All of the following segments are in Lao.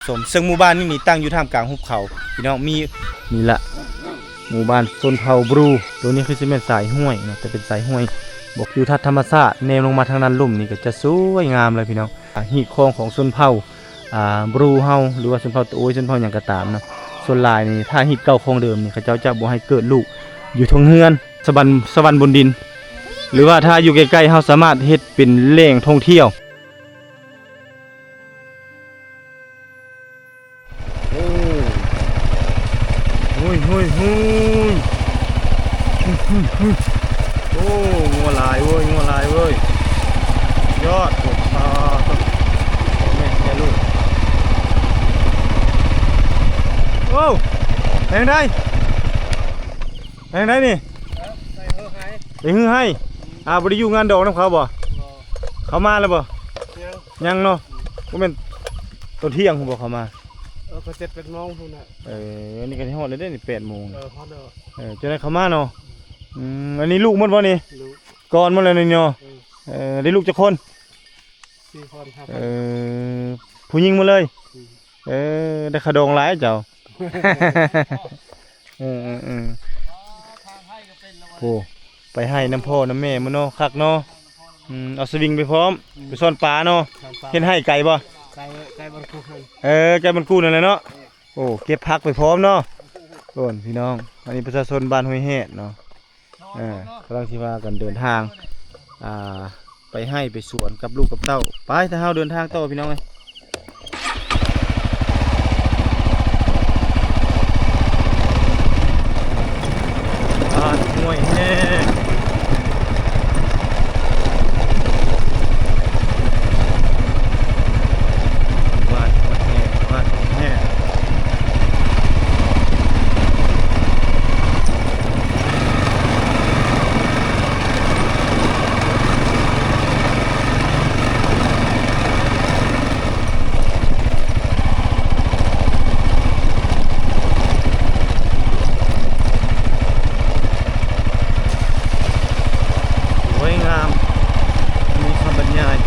ຊົມ ເຊິ່ງໝູ່ບ້ານນີ້ນີ້ຕັ້ງຢູ່ທ່າມກາງຫຸບເຂົາ ພີ່ນ້ອງ ມີ ນີ້ລະ ໝູ່ບ້ານຊົນເຜົ່າບຣູ. ໂຕນີ້ຄືຊິແມ່ນສາຍຫ້ວຍເນາະ ແຕ່ເປັນສາຍຫ້ວຍ ບໍ່ ທິວທັດທຳມະຊາດ ແນມລົງມາທາງດ້ານລຸ່ມນີ້ກໍຈະສວຍງາມເລີຍ ພີ່ນ້ອງ. ອ່າ ຮີດຄອງຂອງຊົນເຜົ່າ ອ່າ ບຣູເຮົາ ຫຼືວ່າຊົນເຜົ່າຕະໂອຍ ຊົນເຜົ່າຫຍັງກໍຕາມເນາະ ສ່ວນຫຼາຍນີ້ ຖ້າຮີດເກົ່າຂອງເດີມນີ້ ເຂົາເຈົ້າຈະບໍ່ໃຫ້ເກີດລູກຢູ່ເທິງເຮືອນ ສະຫວັນ ສະຫວັນບົນດິນ ຫຼືວ່າຖ້າຢູ່ໃກ້ໆ ເຮົາສາມາດເຮັດເປັນແຫຼ່ງທ່ອງທ່ຽວ. ໂອ້ ໂອ້ຍ ໂອ້ຍ ໂອ້ຍ ໂອ້ ງົວຫຼາຍເວີຍ ງົວຫຼາຍເວີຍ ຍອດ ໂອ້ ປາດໂທ້ ແມ່ ແມ່ລູກ ໂອ້ ແມ່ນໃດ ไปทางใดนี่ ไปหื้อไฮ่ อ่า บ่ได้อยู่งานดองนำเขาบ่ เขามาแล้วบ่ ยัง ยังเนาะ บ่แม่นตอนเที่ยงพุ้นบ่เขามา เออ ก็เจ็ดแปดโมงพุ้นน่ะ เออ อันนี้ก็สิฮอดแล้วเด้นี่แปดโมง เออ ฮอดแล้ว เออ จั่งใด๋เขามาเนาะ อืม อันนี้ลูกหมดบ่นี่ ลูก ก่อนหมดแล้วนี่เนาะ เออ เออ ได้ลูกจักคน สี่คนครับ เออ ผู้หญิงหมดเลย อืม เออ ได้ค่าดองหลายเจ้า เออๆๆ โอ้ ไปไฮ่นำพ่อนำแม่มาเนาะ คักเนาะ อืม เอาสวิงไปพร้อม อืม ไปซ่อนปลาเนาะ ซ่อนปลา เฮ็ดไฮ่ไกลบ่ ไกล ไกลบ้านครูเพิ่น เออ ไกลบ้านครูนั่นแหละเนาะ โอ้ เก็บผักไปพร้อมเนาะ โอ้นพี่น้อง อันนี้ประชาชนบ้านห้วยแฮดเนาะ เออ กำลังสิพากันเดินทาง อ่า ไปไฮ่ไปสวนกับลูกกับเต้า ไป ถ้าเฮาเดินทางต่อพี่น้องเอ้ย บ้านห้วยแฮด บ้านห้วยแฮด บ้านห้วยแฮด สวยงาม มีคำบรรยาย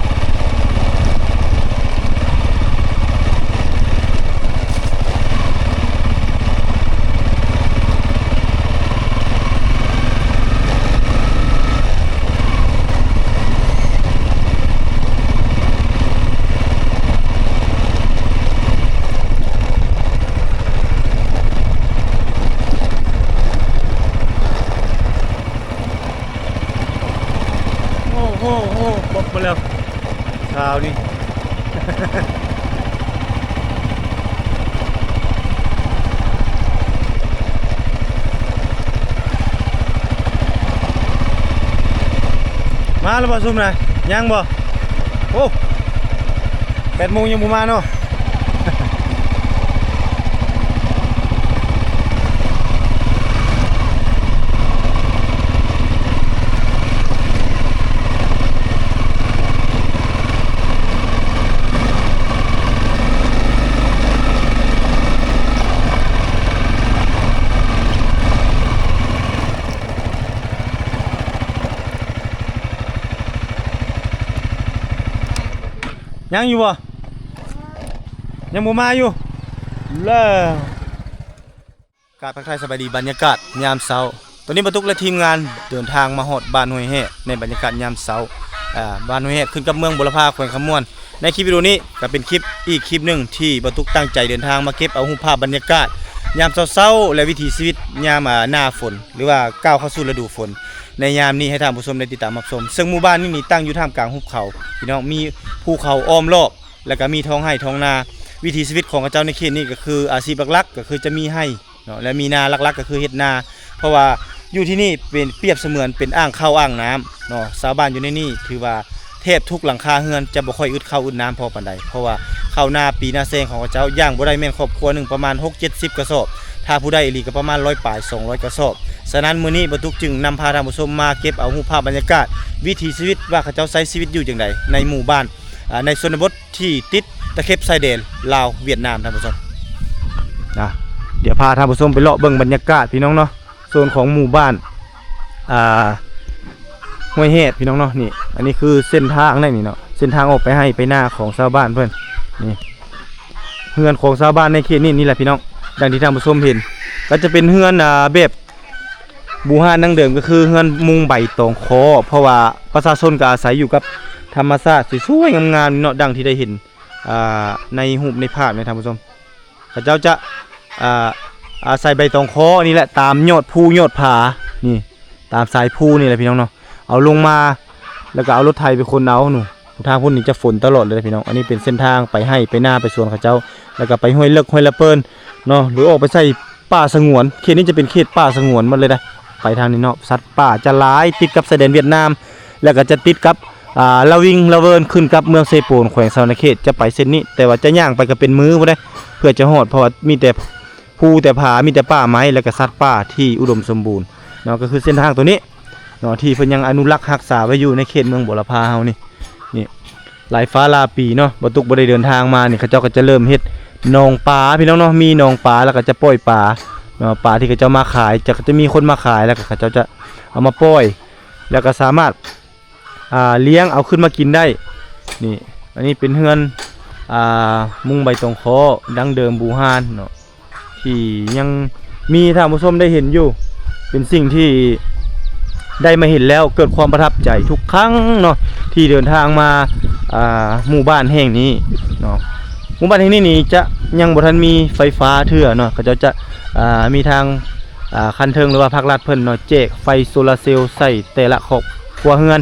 โอ้โห โอ้ บกมาแล้ว เช้านี้ มาแล้วบ่ซุมนะ ยังบ่ โอ้ แปดโมงยังบ่มาเนาะ ยังอยู่บ่ ยังบ่มาอยู่ แล้ว กราบทักทายสบายดี บรรยากาศยามเช้า ตอนนี้บ่าวตุ๊กและทีมงานเดินทางมาฮอดบ้านห้วยแฮด ในบรรยากาศยามเช้า อ่า บ้านห้วยแฮด ขึ้นกับเมืองบุรพา แขวงคำม่วน ในคลิปวิดีโอนี้ก็เป็นคลิปอีกคลิปหนึ่งที่บ่าวตุ๊กตั้งใจเดินทางมาเก็บเอารูปภาพบรรยากาศยามเช้าๆ และวิถีชีวิตยาม อ่า หน้าฝน หรือว่าก้าวเข้าสู่ฤดูฝน ในยามนี้ให้ท่านผู้ชมได้ติดตามรับชม ซึ่งหมู่บ้านนี้นี่ตั้งอยู่ท่ามกลางหุบเขา พี่น้อง มีภูเขาอ้อมรอบ แล้วก็มีท้องไร่ท้องนา วิถีชีวิตของเขาเจ้าในเขตนี้ก็คืออาชีพหลักๆ ก็คือจะมีไร่เนาะ และมีนา หลักๆ ก็คือเฮ็ดนา เพราะว่าอยู่ที่นี่เป็น เปรียบเสมือนเป็นอ่างข้าวอ่างน้ำเนาะ ชาวบ้านอยู่ในนี่ถือว่าแทบทุกหลังคาเรือนจะบ่ค่อยอึดข้าวอึดน้ำพอปานใด เพราะว่าข้าวนาปีนาแซงของเขาเจ้าย่างบ่ได้แม่นครอบครัวหนึ่งประมาณหกเจ็ดสิบกระสอบ ถ้าผู้ได้อีหลีก็ประมาณร้อยปลาย สองร้อยกระสอบ ฉะนั้นมื้อนี้บ่าวตุ๊กจึงนำพาท่านผู้ชมมาเก็บเอารูปภาพบรรยากาศวิถีชีวิตว่าเขาเจ้าใช้ชีวิตอยู่จั่งใดในหมู่บ้าน อ่า ในชนบทที่ติดตะเข็บชายแดนลาวเวียดนาม ท่านผู้ชม นะ เดี๋ยวพาท่านผู้ชมไปเลาะเบิ่งบรรยากาศพี่น้องเนาะ โซนของหมู่บ้าน อ่า ห้วยแฮดพี่น้องเนาะ นี่ อันนี้คือเส้นทางได้นี่เนาะ เส้นทางออกไปไฮ่ไปนาของชาวบ้านเพิ่น นี่ ເຮືອນຂອງຊາວບ້ານໃນເຂດນີ້ນີ້ແຫຼະພີ່ນ້ອງ ດັ່ງທີ່ທ່ານຜູ້ຊົມເຫັນ ກໍຈະເປັນເຮືອນ ອ່າ ແບບບູຮານດັ້ງເດີມ ກໍຄືເຮືອນມຸງໃບຕອງຄໍ ເພາະວ່າປະຊາຊົນກໍອາໄສຢູ່ກັບທຳມະຊາດສວຍໆງາມໆເນາະ ດັ່ງທີ່ໄດ້ເຫັນ ອ່າ ໃນຮູບໃນພາບນະທ່ານຜູ້ຊົມ. ເຂົາເຈົ້າຈະ ອ່າ ອາໄສໃບຕອງຄໍນີ້ແຫຼະ ຕາມຍອດພູຍອດຜາ ນີ້ ຕາມສາຍພູນີ້ແຫຼະພີ່ນ້ອງເນາະ ເອົາລົງມາ ແລ້ວກໍເອົາລົດໄຖໄປຂົນເອົາ. ໜູ ທາງພຸ້ນນີ້ຈະຝົນຕະຫຼອດເລີຍພີ່ນ້ອງ. ອັນນີ້ເປັນເສັ້ນທາງໄປໄຮ່ໄປນາໄປສວນເຂົາເຈົ້າ ແລ້ວກໍໄປຫ້ວຍເລິກຫ້ວຍລະເປີນເນາະ ຫຼືອອກໄປໃສ່ປ່າສະຫງວນ. ເຂດນີ້ຈະເປັນເຂດປ່າສະຫງວນໝົດເລີຍເດ້ ໄປທາງນີ້ເນາະ. ສັດປ່າຈະຫຼາຍ ຕິດກັບຊາຍແດນຫວຽດນາມ ແລ້ວກໍຈະຕິດກັບ ອ່າ ລະວິງລະເວີນ ຂຶ້ນກັບເມືອງເຊໂປນ ແຂວງສະຫວັນນະເຂດ ຈະໄປເສັ້ນນີ້ ແຕ່ວ່າຈະຍ່າງໄປກໍເປັນມື້ພຸ້ນເດ້ ເພື່ອຈະຮອດ ເພາະວ່າມີແຕ່ພູແຕ່ຜາ ມີແຕ່ປ່າໄມ້ ແລ້ວກໍສັດປ່າທີ່ອຸດົມສົມບູນເນາະ. ກໍຄືເສັ້ນທາງໂຕນີ້ເນາະ ທີ່ເພິ່ນຍັງອະນຸລັກຮັກສາໄວ້ຢູ່ໃນເຂດເມືອງບົວລະພາເຮົານີ້ ນີ້ ຫຼາຍຟ້າຫຼາຍປີເນາະ ບໍ່ຕຸກບໍ່ໄດ້ເດີນທາງມານີ້ ເຂົາເຈົ້າກໍຈະເລີ່ມເຮັດໜອງປາພີ່ນ້ອງເນາະ ມີໜອງປາ ແລ້ວກໍຈະປ່ອຍປາເນາະ ປາທີ່ເຂົາເຈົ້າມາຂາຍ ຈະ ຈະມີຄົນມາຂາຍ ແລ້ວກໍເຂົາເຈົ້າຈະເອົາມາປ່ອຍ ແລ້ວກໍສາມາດ ອ່າ ລ້ຽງເອົາຂຶ້ນມາກິນໄດ້. ນີ້ ອັນນີ້ເປັນເຮືອນ ອ່າ ມຸງໃບຕອງຄໍ ດັ້ງເດີມບູຮານເນາະ ທີ່ຍັງມີທ່ານຜູ້ຊົມໄດ້ເຫັນຢູ່ ເປັນສິ່ງທີ່ໄດ້ມາເຫັນແລ້ວເກີດຄວາມປະທັບໃຈທຸກຄັ້ງເນາະ ທີ່ເດີນທາງມາ ອ່າ ໝູ່ບ້ານແຫ່ງນີ້ເນາະ. ໝູ່ບ້ານແຫ່ງນີ້ນີ້ຈະຍັງບໍ່ທັນມີໄຟຟ້າເທື່ອເນາະ ເຂົາເຈົ້າຈະ ອ່າ ມີທາງ ອ່າ ຂັ້ນເທິງ ຫຼືວ່າພາກລັດເພິ່ນເນາະ ແຈກໄຟໂຊລາເຊວໃສ່ແຕ່ລະຄອບຄົວເຮືອນ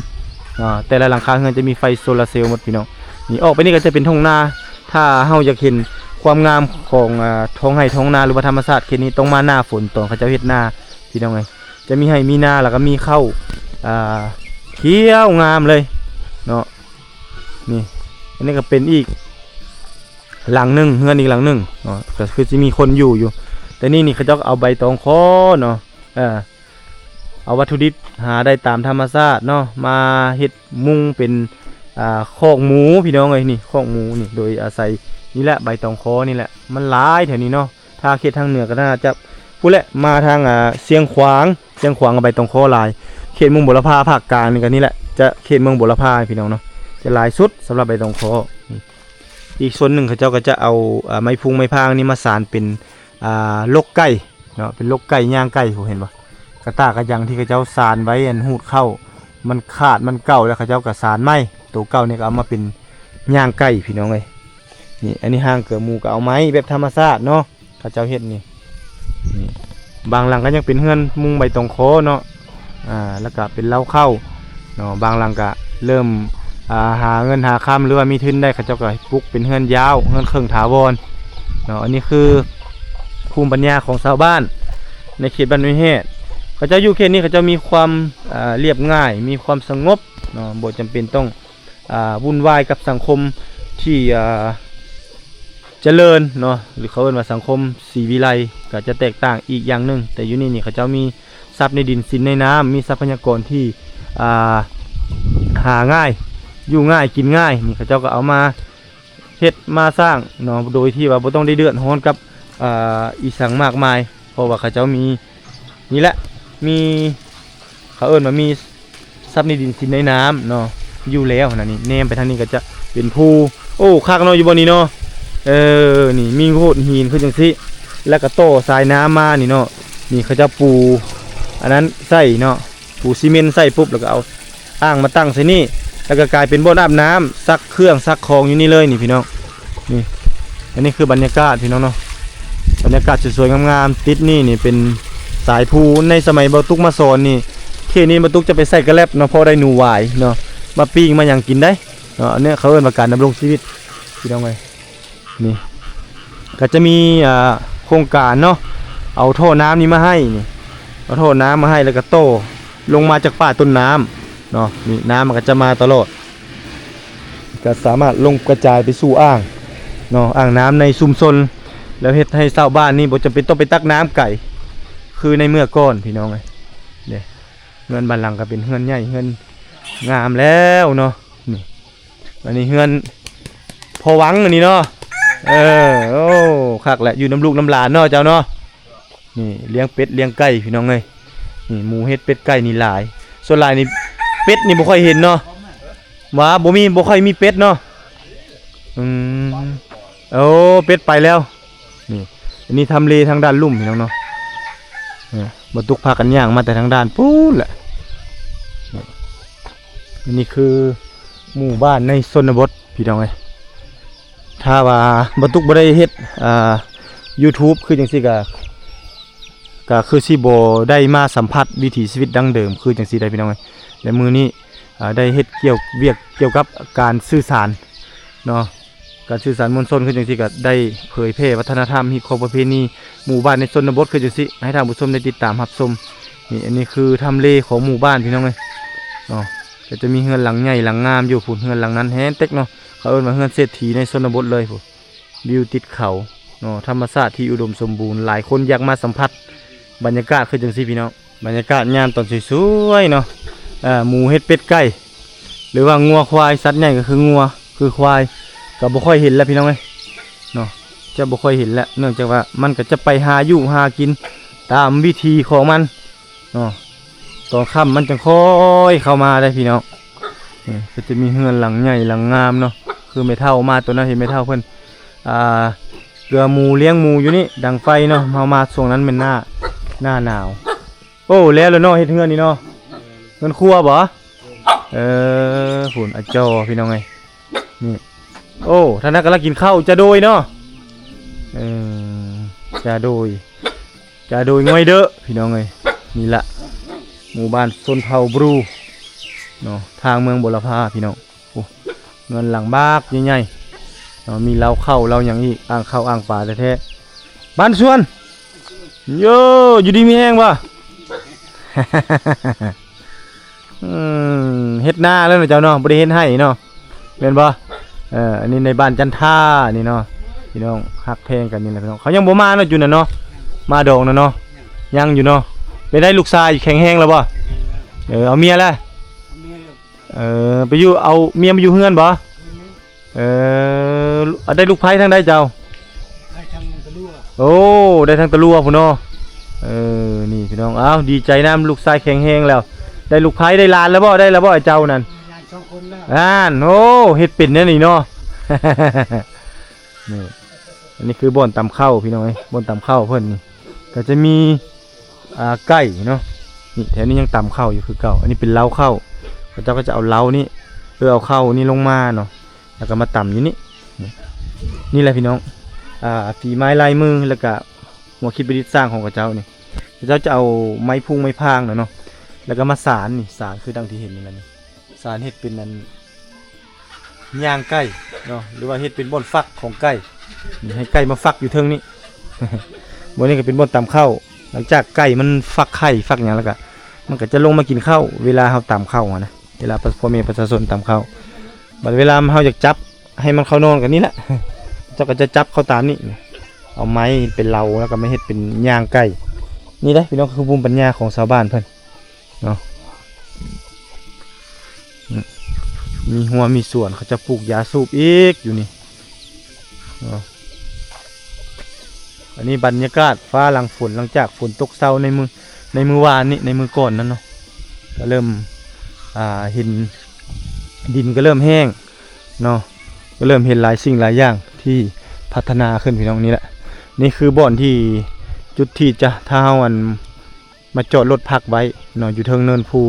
ເນາະ ແຕ່ລະຫຼັງຄາເຮືອນຈະມີໄຟໂຊລາເຊວໝົດພີ່ນ້ອງ. ນີ້ ອອກໄປນີ້ກໍຈະເປັນທົ່ງນາ ຖ້າເຮົາຢາກເຫັນຄວາມງາມຂອງ ອ່າ ທ້ອງໄຮ່ທ້ອງນາ ຫຼືວ່າທຳມະຊາດເຂດນີ້ ຕ້ອງມາໜ້າຝົນ ຕອນເຂົາເຈົ້າເຮັດນາພີ່ນ້ອງເອີຍ ຈະມີໄຮ່ມີນາ ແລ້ວກໍມີເຂົ້າ ອ່າ ຂຽວງາມເລີຍເນາະ. ນີ້ ອັນນີ້ກໍເປັນອີກ ຫຼັງໜຶ່ງ ເຮືອນອີກຫຼັງໜຶ່ງເນາະ ກໍຄືຊິມີຄົນຢູ່ຢູ່ ແຕ່ນີ້ນີ້ເຂົາເຈົ້າກໍເອົາໃບຕອງຄໍເນາະ ເອີ ເອົາວັດຖຸດິບຫາໄດ້ຕາມທຳມະຊາດເນາະ ມາເຮັດມຸງເປັນ ອ່າ ຄອກໝູພີ່ນ້ອງເອີຍ. ນີ້ຄອກໝູນີ້ ໂດຍອາໄສນີ້ແຫຼະ ໃບຕອງຄໍນີ້ແຫຼະ ມັນຫຼາຍແຖວນີ້ເນາະ. ຖ້າເຂດທາງເໜືອກໍໜ້າຈະພຸ້ນແຫຼະ ມາທາງ ອ່າ ຊຽງຂວາງ ຊຽງຂວາງກໍໃບຕອງຄໍຫຼາຍ. ເຂດເມືອງບົວລະພາພາກກາງນີ້ກໍນີ້ແຫຼະ ຈະເຂດເມືອງບົວລະພາພີ່ນ້ອງເນາະ ຈະຫຼາຍສຸດສຳລັບໃບຕອງຄໍ. ອີກສ່ວນໜຶ່ງເຂົາເຈົ້າກໍຈະເອົາ ອ່າ ໄມ້ພຸງໄມ້ພາງນີ້ມາສານເປັນ ອ່າ ລົກໄກ່ເນາະ ເປັນລົກໄກ່ຍ່າງໄກ່ ຜູ້ເຫັນບໍ່? ກະຕ່າກະຍັງທີ່ເຂົາເຈົ້າສານໄວ້ ອັນ ຮູດເຂົ້າ ມັນຂາດມັນເກົ່າແລ້ວ ເຂົາເຈົ້າກໍສານໃໝ່ ໂຕເກົ່ານີ້ກໍເອົາມາເປັນຍ່າງໄກ່ພີ່ນ້ອງເອີຍ. ນີ້ ອັນນີ້ຮ່າງເກືອໝູກໍເອົາໄມ້ແບບທຳມະຊາດເນາະ ເຂົາເຈົ້າເຮັດນີ້. ນີ້ ບາງຫຼັງກໍຍັງເປັນເຮືອນມຸງໃບຕອງຄໍເນາະ ອ່າ ແລ້ວກະເປັນເລົ້າເຂົ້າເນາະ. ບາງຫຼັງກະເລີ່ມ ອ່າ ຫາເງິນຫາຄຳ ຫຼືວ່າມີທຶນໄດ້ ເຂົາເຈົ້າກະປຸກເປັນເຮືອນຍາວ ເຮືອນເຄິ່ງຖາວອນເນາະ. ອັນນີ້ຄືພູມປັນຍາຂອງຊາວບ້ານໃນເຂດບ້ານຫ້ວຍແຮດ. ເຂົາເຈົ້າຢູ່ເຂດນີ້ ເຂົາເຈົ້າມີຄວາມ ອ່າ ລຽບງ່າຍ ມີຄວາມສະຫງົບເນາະ ບໍ່ຈຳເປັນຕ້ອງ ອ່າ ວຸ່ນວາຍກັບສັງຄົມທີ່ ອ່າ ຈະເລີນເນາະ ຫຼືເຂົາເອີ້ນວ່າສັງຄົມສີວິໄລ ກໍຈະແຕກຕ່າງອີກຢ່າງໜຶ່ງ. ແຕ່ຢູ່ນີ້ນີ້ເຂົາເຈົ້າມີຊັບໃນດິນສິນໃນນ້ຳ ມີຊັບພະຍາກອນທີ່ ອ່າ ຫາງ່າຍ ຢູ່ງ່າຍ ກິນງ່າຍ ນີ້ເຂົາເຈົ້າກໍເອົາມາເຮັດມາສ້າງເນາະ ໂດຍທີ່ວ່າບໍ່ຕ້ອງໄດ້ເດືອດຮ້ອນກັບ ອ່າ ອີ່ສັງມາກມາຍ ເພາະວ່າເຂົາເຈົ້າມີ ນີ້ແຫຼະ ມີ ເຂົາເອີ້ນວ່າມີຊັບໃນດິນສິນໃນນ້ຳເນາະ ຢູ່ແລ້ວຫັ້ນນະ. ນີ້ແນມໄປທາງນີ້ກໍຈະເປັນພູ ໂອ້ ຄັກເນາະ ຢູ່ບ່ອນນີ້ເນາະ. ເອີ ນີ້ມີໂຂດຫີນຂຶ້ນຈັ່ງຊີ້ ແລ້ວກໍຕໍ່ສາຍນ້ຳມານີ້ເນາະ. ນີ້ເຂົາເຈົ້າປູອັນນັ້ນໃສ່ເນາະ ປູຊີເມັນໃສ່ປຸບ ແລ້ວກໍເອົາອ່າງມາຕັ້ງໃສ່ນີ້ ແລ້ວກໍກາຍເປັນບ່ອນອາບນ້ຳ ຊັກເຄື່ອງຊັກຂອງຢູ່ນີ້ເລີຍນີ້ພີ່ນ້ອງ. ນີ້ ອັນນີ້ຄືບັນຍາກາດພີ່ນ້ອງເນາະ ບັນຍາກາດສວຍໆງາມໆ ຕິດນີ້ນີ້ເປັນສາຍພູ. ໃນສະໄໝບ່າວຕຸກມາສອນນີ້ ເຂດນີ້ບ່າວຕຸກຈະໄປໃສ່ກະແລັບເນາະ ເພາະໄດ້ໜູຫວາຍເນາະ ມາປີ້ງມາຫຍັງກິນໄດ້ເນາະ. ອັນນີ້ເຂົາເອີ້ນວ່າການດຳລົງຊີວິດພີ່ນ້ອງເອີຍ. ນີ້ກໍຈະມີ ອ່າ ໂຄງການເນາະ ເອົາທໍ່ນ້ຳນີ້ມາໃຫ້ນີ້ ເອົາທໍ່ນ້ຳມາໃຫ້ ແລ້ວກໍຕໍ່ລົງມາຈາກປ່າຕົ້ນນ້ຳເນາະ. ນີ້ນ້ຳມັນກໍຈະມາຕະຫຼອດ ກໍສາມາດລົງກະຈາຍໄປສູ່ອ່າງເນາະ ອ່າງນ້ຳໃນຊຸມຊົນ ແລ້ວເຮັດໃຫ້ຊາວບ້ານນີ້ບໍ່ຈຳເປັນຕ້ອງໄປຕັກນ້ຳໄກຄືໃນເມື່ອກ່ອນພີ່ນ້ອງເອີຍ. ເດ້ ເຮືອນບານຫຼັງກໍເປັນເຮືອນໃຫຍ່ ເຮືອນງາມແລ້ວເນາະ. ນີ້ ອັນນີ້ເຮືອນພໍ່ວັງອັນນີ້ເນາະ. ເອີ ໂອ້ ຄັກແຫຼະ ຢູ່ນຳລູກນຳຫຼານເນາະເຈົ້າເນາະ. ນີ້ລ້ຽງເປັດລ້ຽງໄກ່ພີ່ນ້ອງເອີຍ. ນີ້ໝູເຫັດເປັດໄກ່ນີ້ຫຼາຍ ສ່ວນຫຼາຍນີ້ເປັດນີ້ບໍ່ຄ່ອຍເຫັນເນາະ ວ່າບໍ່ມີ ບໍ່ຄ່ອຍມີເປັດເນາະ. ອືມ ໂອ້ ເປັດໄປແລ້ວ. ນີ້ ອັນນີ້ທຳເລທາງດ້ານລຸ່ມພີ່ນ້ອງເນາະ. ນີ້ ບໍ່ຕຸກພາກັນຍ່າງມາແຕ່ທາງດ້ານພຸ້ນແຫຼະ. ນີ້ ອັນນີ້ຄືໝູ່ບ້ານໃນຊົນນະບົດພີ່ນ້ອງເອີຍ. ຖ້າວ່າບໍ່ຕຸກບໍ່ໄດ້ເຮັດ ອ່າ YouTube ຄືຈັ່ງຊີ້ກະ ກະຄືຊິບໍ່ໄດ້ມາສຳຜັດວິຖີຊີວິດດັ້ງເດີມຄືຈັ່ງຊີ້ໄດ໋ພີ່ນ້ອງເອີຍ. ແລະ ມື້ນີ້ ອ່າ ໄດ້ເຮັດກ່ຽວ ວຽກກ່ຽວກັບການສື່ສານເນາະ ການສື່ສານມວນຊົນຄືຈັ່ງຊີ້ ກະໄດ້ເຜີຍແຜ່ວັດທະນະທຳ ຮີດຄອງປະເພນີໝູ່ບ້ານໃນຊົນນະບົດຄືຈັ່ງຊີ້ ໃຫ້ທ່ານຜູ້ຊົມໄດ້ຕິດຕາມຮັບຊົມ. ນີ້ ອັນນີ້ຄືທຳເລຂອງໝູ່ບ້ານພີ່ນ້ອງເອີຍເນາະ. ກະຈະມີເຮືອນຫຼັງໃຫຍ່ຫຼັງງາມຢູ່ພຸ້ນ ເຮືອນຫຼັງໜາແໜ້ນເຕັກເນາະ. ເຂົາເອີ້ນວ່າເຮືອນເສດຖີໃນຊົນນະບົດເລີຍພຸ້ນ. ວິວຕິດເຂົາເນາະ ທຳມະຊາດທີ່ອຸດົມສົມບູນ ຫຼາຍຄົນຢາກມາສຳຜັດບັນຍາກາດຄືຈັ່ງຊີ້ພີ່ນ້ອງ. ບັນຍາກາດຍາມຕອນສວຍໆເນາະ. ເອີ ໝູເຫັດເປັດໄກ່ ຫຼືວ່າງົວຄວາຍ ສັດໃຫຍ່ກໍຄືງົວຄືຄວາຍ ກໍບໍ່ຄ່ອຍເຫັນແລ້ວພີ່ນ້ອງເອີຍເນາະ. ຈະບໍ່ຄ່ອຍເຫັນແລ້ວ ເນື່ອງຈາກວ່າມັນກໍຈະໄປຫາຢູ່ຫາກິນຕາມວິຖີຂອງມັນເນາະ. ຕອນຄ່ຳມັນຈັ່ງຄ່ອຍເຂົ້າມາໄດ໋ພີ່ນ້ອງ. ນີ້ກໍຈະມີເຮືອນຫຼັງໃຫຍ່ຫຼັງງາມເນາະ. ຄືແມ່ເຖົ້າມາຕອນນັ້ນ ເຫັນແມ່ເຖົ້າເພິ່ນ ອ່າ ເກືອໝູ ລ້ຽງໝູຢູ່ນີ້ ດັງໄຟເນາະ. ເຮົາມາຊ່ວງນັ້ນແມ່ນໜ້າ ໜ້າໜາວ. ໂອ້ ແລ້ວລະເນາະ ເຮັດເຮືອນນີ້ເນາະ. ເຮືອນຄົວບໍ? ເອີ ພຸ້ນ ອາຈໍພີ່ນ້ອງເອີຍ. ນີ້ ໂອ້ ທ່ານນັ້ນກຳລັງກິນເຂົ້າ ຈາໂດຍເນາະ. ເອີ ຈາໂດຍ ຈາໂດຍງ່ອຍເດີພີ່ນ້ອງເອີຍ. ນີ້ລະ ໝູ່ບ້ານຊົນເຜົ່າບຣູເນາະ ທາງເມືອງບົວລະພາພີ່ນ້ອງ. ໂອ້ ເຮືອນຫຼັງບັກໃຫຍ່ໆເນາະ ມີເລົ້າເຂົ້າເລົ້າຫຍັງອີກ ອ່າງເຂົ້າອ່າງປາແທ້ໆ. ບ້ານສວນ ໂຢ ຢູ່ດີມີແຮງບໍ່? ອືມ ເຮັດນາແລ້ວເນາະເຈົ້າເນາະ ບໍ່ໄດ້ເຮັດໄຮ່ເນາະ ແມ່ນບໍ່? ເອີ ອັນນີ້ໃນບ້ານຈັນທານີ້ເນາະ ພີ່ນ້ອງຮັກແພງກັນນີ້ແຫຼະພີ່ນ້ອງ. ເຂົາຍັງບໍ່ມາເນາະ ຈຸນະເນາະ ມາດອງນະເນາະ ຍັງຢູ່ເນາະ. ເປັນໃດ ລູກຊາຍແຂງແຮງແລ້ວບໍ່? ເອີ ເອົາເມຍແລ້ວ. ເອີ ໄປຢູ່ ເອົາເມຍມາຢູ່ເຮືອນບໍ່? ເອີ ໄດ້ລູກໃພ້ທາງໃດເຈົ້າ? ໄດ້ທາງຕະຫຼວ. ໂອ້ ໄດ້ທາງຕະຫຼວພຸ້ນເນາະ. ເອີ ນີ້ພີ່ນ້ອງ ອ້າວ ດີໃຈນຳ ລູກຊາຍແຂງແຮງແລ້ວ. ໄດ້ລູກໃພ້ ໄດ້ຫຼານແລ້ວບໍ່? ໄດ້ແລ້ວບໍ່ ເຈົ້ານັ້ນ? ຫຼານສອງຄົນແລ້ວ. ນັ້ນ ໂອ້ ເຮັດເປັນແນວນີ້ເນາະ. ນີ້ ອັນນີ້ຄືບ່ອນຕຳເຂົ້າພີ່ນ້ອງເອີຍ ບ່ອນຕຳເຂົ້າເພິ່ນນີ້ ກໍຈະມີ ອ່າ ໄກ່ເນາະ. ນີ້ ແຖວນີ້ຍັງຕຳເຂົ້າຢູ່ຄືເກົ່າ. ອັນນີ້ເປັນເລົ້າເຂົ້າ ເຂົາເຈົ້າກໍຈະເອົາເລົ້ານີ້ ເອີ ເອົາເຂົ້ານີ້ລົງມາເນາະ ແລ້ວກໍມາຕຳຢູ່ນີ້. ນີ້ ນີ້ແຫຼະພີ່ນ້ອງ ອ່າ ຝີໄມ້ລາຍມື ແລ້ວກໍຫົວຄິດປະດິດສ້າງຂອງເຂົາເຈົ້ານີ້. ເຂົາເຈົ້າຈະເອົາໄມ້ພຸງໄມ້ພາງນະເນາະ ແລ້ວກໍມາສານນີ້ ສານຄືດັ່ງທີ່ເຫັນນີ້ແຫຼະນີ້. ສານເຮັດເປັນອັນຍ່າງໄກ່ເນາະ ຫຼືວ່າເຮັດເປັນບ່ອນຟັກຂອງໄກ່ ນີ້ ໃຫ້ໄກ່ມາຟັກຢູ່ເທິງນີ້. ບ່ອນນີ້ກໍເປັນບ່ອນຕຳເຂົ້າ ຫຼັງຈາກໄກ່ມັນຟັກໄຂ່ຟັກຫຍັງແລ້ວກໍ ມັນກໍຈະລົງມາກິນເຂົ້າ ເວລາເຮົາຕຳເຂົ້າຫັ້ນນະ ເວລາປະ ພໍ່ແມ່ປະຊາຊົນຕຳເຂົ້າ. ບັດເວລາເຮົາຢາກຈັບໃຫ້ມັນເຂົ້ານອນກໍນີ້ແຫຼະ ເຈົ້າກໍຈະຈັບເຂົ້າຕາມນີ້ ເອົາໄມ້ເປັນເລົ້າ ແລ້ວກໍມາເຮັດເປັນຍ່າງໄກ່. ນີ້ເດ້ພີ່ນ້ອງ ຄືພູມປັນຍາຂອງຊາວບ້ານເພິ່ນ ເນາະ. ອືມ ມີຮົ້ວມີສວນ ເຂົາເຈົ້າປູກຢາສູບອີກຢູ່ນີ້ເນາະ. ອັນນີ້ບັນຍາກາດຟ້າຫຼັງຝົນ ຫຼັງຈາກຝົນຕົກເຊົາໃນມື້ ໃນມື້ວານນີ້ ໃນມື້ກ່ອນນັ້ນເນາະ ກໍເລີ່ມ ອ່າ ເຫັນດິນກໍເລີ່ມແຫ້ງເນາະ ກໍເລີ່ມເຫັນຫຼາຍສິ່ງຫຼາຍຢ່າງທີ່ພັດທະນາຂຶ້ນ ພີ່ນ້ອງ. ນີ້ແຫຼະ ນີ້ຄືບ່ອນທີ່ ຈຸດທີ່ຈະ ຖ້າເຮົາ ອັນ ມາຈອດລົດພັກໄວ້ເນາະ ຢູ່ເທິງເນີນພູ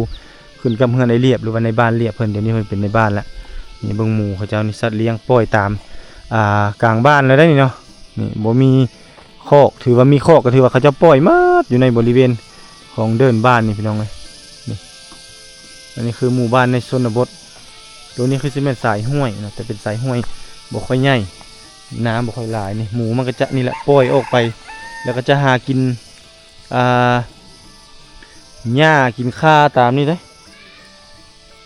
ຂຶ້ນກັບເຮືອນອ້າຍລຽບ ຫຼືວ່າໃນບ້ານລຽບເພິ່ນ. ດຽວນີ້ເພິ່ນເປັນໃນບ້ານແລ້ວ. ນີ້ເບິ່ງໝູເຂົາເຈົ້ານີ້ ສັດລ້ຽງປ່ອຍຕາມ ອ່າ ກາງບ້ານແລ້ວໄດ໋ນີ້ເນາະ. ນີ້ບໍ່ມີຄອກ ຖືວ່າມີຄອກກໍຖືວ່າເຂົາເຈົ້າປ່ອຍໝົດ ຢູ່ໃນບໍລິເວນຂອງເດີ່ນບ້ານນີ້ ພີ່ນ້ອງເອີຍ. ນີ້ ອັນນີ້ຄືໝູ່ບ້ານໃນຊົນນະບົດ. ໂຕນີ້ຄືຊິແມ່ນສາຍຫ້ວຍເນາະ ແຕ່ເປັນສາຍຫ້ວຍບໍ່ຄ່ອຍໃຫຍ່ ນ້ຳບໍ່ຄ່ອຍຫຼາຍ. ນີ້ ໝູມັນກໍຈະນີ້ແຫຼະ ປ່ອຍອອກໄປ ແລ້ວກໍຈະຫາກິນ ອ່າ ຫຍ້າກິນຂ່າຕາມນີ້ເດ້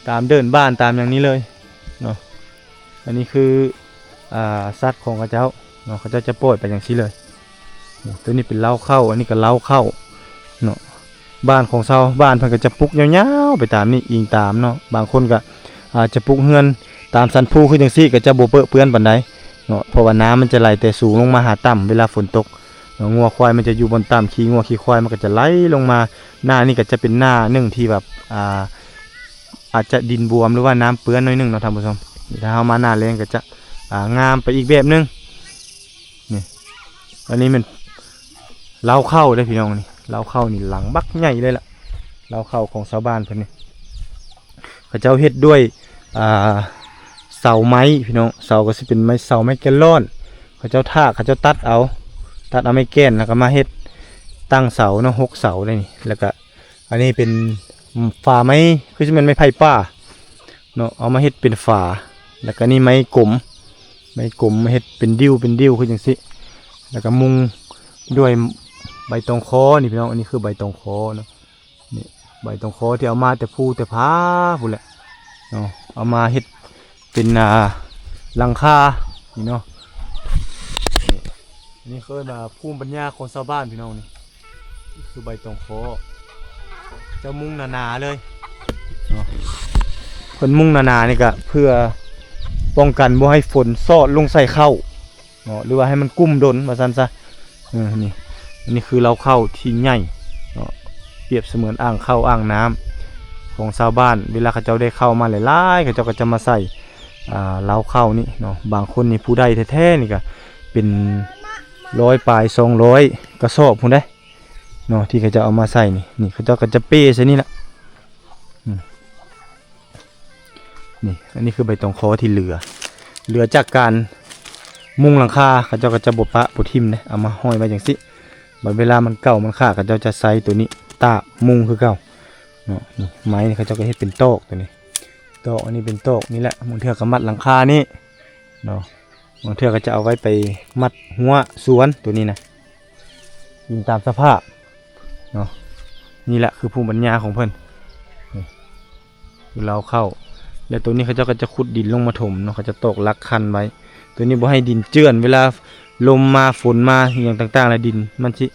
ຕາມເດີ່ນບ້ານ ຕາມຫຍັງນີ້ເລີຍເນາະ. ອັນນີ້ຄື ອ່າ ສັດຂອງເຂົາເຈົ້າເນາະ ເຂົາເຈົ້າຈະປ່ອຍໄປຈັ່ງຊີ້ເລີຍ. ໂຕນີ້ເປັນເລົ້າເຂົ້າ ອັນນີ້ກໍເລົ້າເຂົ້າເນາະ. ບ້ານຂອງຊາວບ້ານເພິ່ນກໍຈະປຸກຍາວໆໄປຕາມນີ້ ອີງຕາມເນາະ. ບາງຄົນກໍອາດຈະປຸກເຮືອນຕາມສັນພູຄືຈັ່ງຊີ້ ກໍຈະບໍ່ເປິເປື້ອນປານໃດເນາະ ເພາະວ່ານ້ຳມັນຈະໄຫຼແຕ່ສູງລົງມາຫາຕ່ຳເວລາຝົນຕົກ. ງົວຄວາຍມັນຈະຢູ່ບ່ອນຕ່ຳ ຂີ້ງົວຂີ້ຄວາຍມັນກໍຈະໄຫຼລົງມາ. ໜ້ານີ້ກໍຈະເປັນໜ້າໜຶ່ງທີ່ແບບ ອ່າ ອາດຈະດິນບວມ ຫຼືວ່ານ້ຳເປື້ອນໜ້ອຍໜຶ່ງເນາະທ່ານຜູ້ຊົມ. ນີ້ຖ້າເຮົາມາໜ້າແລ້ງກໍຈະ ອ່າ ງາມໄປອີກແບບໜຶ່ງ ອັນນີ້ແມ່ນເລົ້າເຂົ້າເດ້ພີ່ນ້ອງ ນີ້ເລົ້າເຂົ້ານີ້ຫຼັງບັກໃຫຍ່ເລີຍລະ ເລົ້າເຂົ້າຂອງຊາວບ້ານເພິ່ນນີ້ ເຂົາເຈົ້າເຮັດດ້ວຍ ອ່າ ເສົາໄມ້ພີ່ນ້ອງ ເສົາກໍຊິເປັນໄມ້ ເສົາໄມ້ແກນລອນ ເຂົາເຈົ້າຖາກ ເຂົາເຈົ້າຕັດເອົາ ຕັດເອົາໄມ້ແກນ ແລ້ວກໍມາເຮັດຕັ້ງເສົາເນາະ ຫົກເສົາໄດ້ນີ້ ແລ້ວກໍ ອັນນີ້ເປັນຝາໄມ້ ຄືຊິແມ່ນໄມ້ໄຜ່ປ່າເນາະ ເອົາມາເຮັດເປັນຝາ ແລ້ວກໍນີ້ໄມ້ກົມ ໄມ້ກົມມາເຮັດເປັນດິ້ວ ເປັນດິ້ວຄືຈັ່ງຊີ້ ແລ້ວກໍມຸງດ້ວຍໃບຕອງຄໍນີ້ພີ່ນ້ອງ ອັນນີ້ຄືໃບຕອງຄໍເນາະ ນີ້ໃບຕອງຄໍທີ່ເອົາມາແຕ່ພູແຕ່ຜາພຸ້ນແຫຼະເນາະ ເອົາມາເຮັດ ເປັນ ອ່າ ຫຼັງຄານີ້ເນາະ ນີ້ ອັນນີ້ເອີ້ນວ່າພູມປັນຍາຂອງຊາວບ້ານພີ່ນ້ອງ ນີ້ຄືໃບຕອງຄໍ ເຈົ້າມຸງໜາໆເລີຍເນາະ ເພິ່ນມຸງໜາໆນີ້ກະເພື່ອປ້ອງກັນບໍ່ໃຫ້ຝົນຊອດລົງໃສ່ເຂົ້າເນາະ ຫຼືວ່າໃຫ້ມັນກຸ້ມດົນວ່າຊັ້ນຊະ ເອີ ນີ້ ອັນນີ້ຄືເລົ້າເຂົ້າທີ່ໃຫຍ່ເນາະ ປຽບສະເໝືອນອ່າງເຂົ້າອ່າງນ້ຳຂອງຊາວບ້ານ ເວລາເຂົາເຈົ້າໄດ້ເຂົ້າມາຫຼາຍໆ ເຂົາເຈົ້າກໍຈະມາໃສ່ ອ່າ ເລົ້າເຂົ້ານີ້ເນາະ ບາງຄົນນີ້ຜູ້ໄດ້ແທ້ໆນີ້ກໍເປັນຮ້ອຍປາຍ ສອງຮ້ອຍກະສອບພຸ້ນເດ້ເນາະ ທີ່ເຂົາເຈົ້າເອົາມາໃສ່ນີ້ ນີ້ເຂົາເຈົ້າກໍຈະເປໃສ່ນີ້ລະ ອືມ ນີ້ ອັນນີ້ຄືໃບຕອງຄໍທີ່ເຫຼືອ ເຫຼືອຈາກການມຸງຫຼັງຄາ ເຂົາເຈົ້າກໍຈະບໍ່ປະບໍ່ຖິ້ມເດ້ ເອົາມາຫ້ອຍໄວ້ຈັ່ງຊີ້ ບັດເວລາມັນເກົ່າມັນຂາດ ເຂົາເຈົ້າຈະໃຊ້ໂຕນີ້ຕາກມຸງຄືເກົ່າເນາະ ນີ້ໄມ້ນີ້ເຂົາເຈົ້າກໍເຮັດເປັນຕອກໂຕນີ້ ຕອກ ອັນນີ້ເປັນຕອກນີ້ແຫຼະ ບາງເທື່ອກໍມັດຫຼັງຄານີ້ເນາະ ບາງເທື່ອກໍຈະເອົາໄວ້ໄປມັດຮົ້ວສວນໂຕນີ້ນະ ອີງຕາມສະພາບເນາະ ນີ້ແຫຼະຄືພູມປັນຍາຂອງເພິ່ນ ນີ້ຄືເລົ້າເຂົ້າ ແລ້ວໂຕນີ້ເຂົາເຈົ້າກໍຈະຂຸດດິນລົງມາຖົມເນາະ ເຂົາຈະຕອກຫຼັກຄັນໄວ້ ໂຕນີ້ບໍ່ໃຫ້ດິນເຈື່ອນ ເວລາລົມມາ ຝົນມາ ອີ່ຫຍັງຕ່າງໆ ແລ້ວດິນມັນຊິ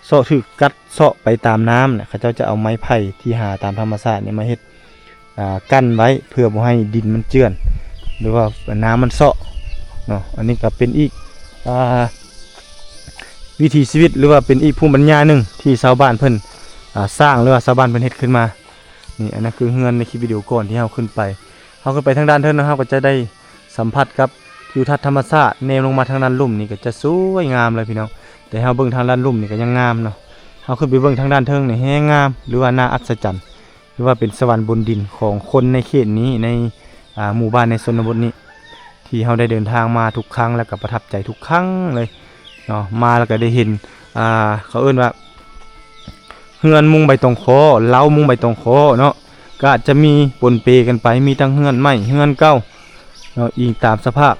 ເຊາະ ຖືກກັດເຊາະໄປຕາມນ້ຳນະ ເຂົາເຈົ້າຈະເອົາໄມ້ໄຜ່ທີ່ຫາຕາມທຳມະຊາດນີ້ມາເຮັດ ອ່າ ກັ້ນໄວ້ ເພື່ອບໍ່ໃຫ້ດິນມັນເຈື່ອນ ຫຼືວ່ານ້ຳມັນເຊາະເນາະ ອັນນີ້ກໍເປັນອີກ ອ່າ ວິຖີຊີວິດ ຫຼືວ່າເປັນອີກພູມປັນຍາໜຶ່ງທີ່ຊາວບ້ານເພິ່ນ ອ່າ ສ້າງ ຫຼືວ່າຊາວບ້ານເພິ່ນເຮັດຂຶ້ນມາ ນີ້ ອັນນັ້ນຄືເຮືອນໃນຄລິບວິດີໂອກ່ອນທີ່ເຮົາຂຶ້ນໄປ ເຮົາຂຶ້ນໄປທາງດ້ານເທິງເນາະ ເຮົາກໍຈະໄດ້ສຳຜັດກັບທິວທັດທຳມະຊາດ ແນມລົງມາທາງດ້ານລຸ່ມນີ້ກໍຈະສວຍງາມເລີຍພີ່ນ້ອງ ແຕ່ເຮົາເບິ່ງທາງດ້ານລຸ່ມນີ້ກໍຍັງງາມເນາະ ເຮົາຂຶ້ນໄປເບິ່ງທາງດ້ານເທິງນີ້ແຮງງາມ ຫຼືວ່າໜ້າອັດສະຈັນ ຫຼືວ່າເປັນສະຫວັນບົນດິນຂອງຄົນໃນເຂດນີ້ ໃນ ອ່າ ໝູ່ບ້ານໃນຊົນນະບົດນີ້ ທີ່ເຮົາໄດ້ເດີນທາງມາທຸກຄັ້ງ ແລ້ວກໍປະທັບໃຈທຸກຄັ້ງເລີຍເນາະ ມາແລ້ວກໍໄດ້ເຫັນ ອ່າ ເຂົາເອີ້ນວ່າ ເຮືອນມຸງໃບຕອງຄໍ ເລົ້າມຸງໃບຕອງຄໍເນາະ ກໍອາດຈະມີປົນເປກັນໄປ ມີທັງເຮືອນໃໝ່ ເຮືອນເກົ່າເນາະ ອີງຕາມສະພາບ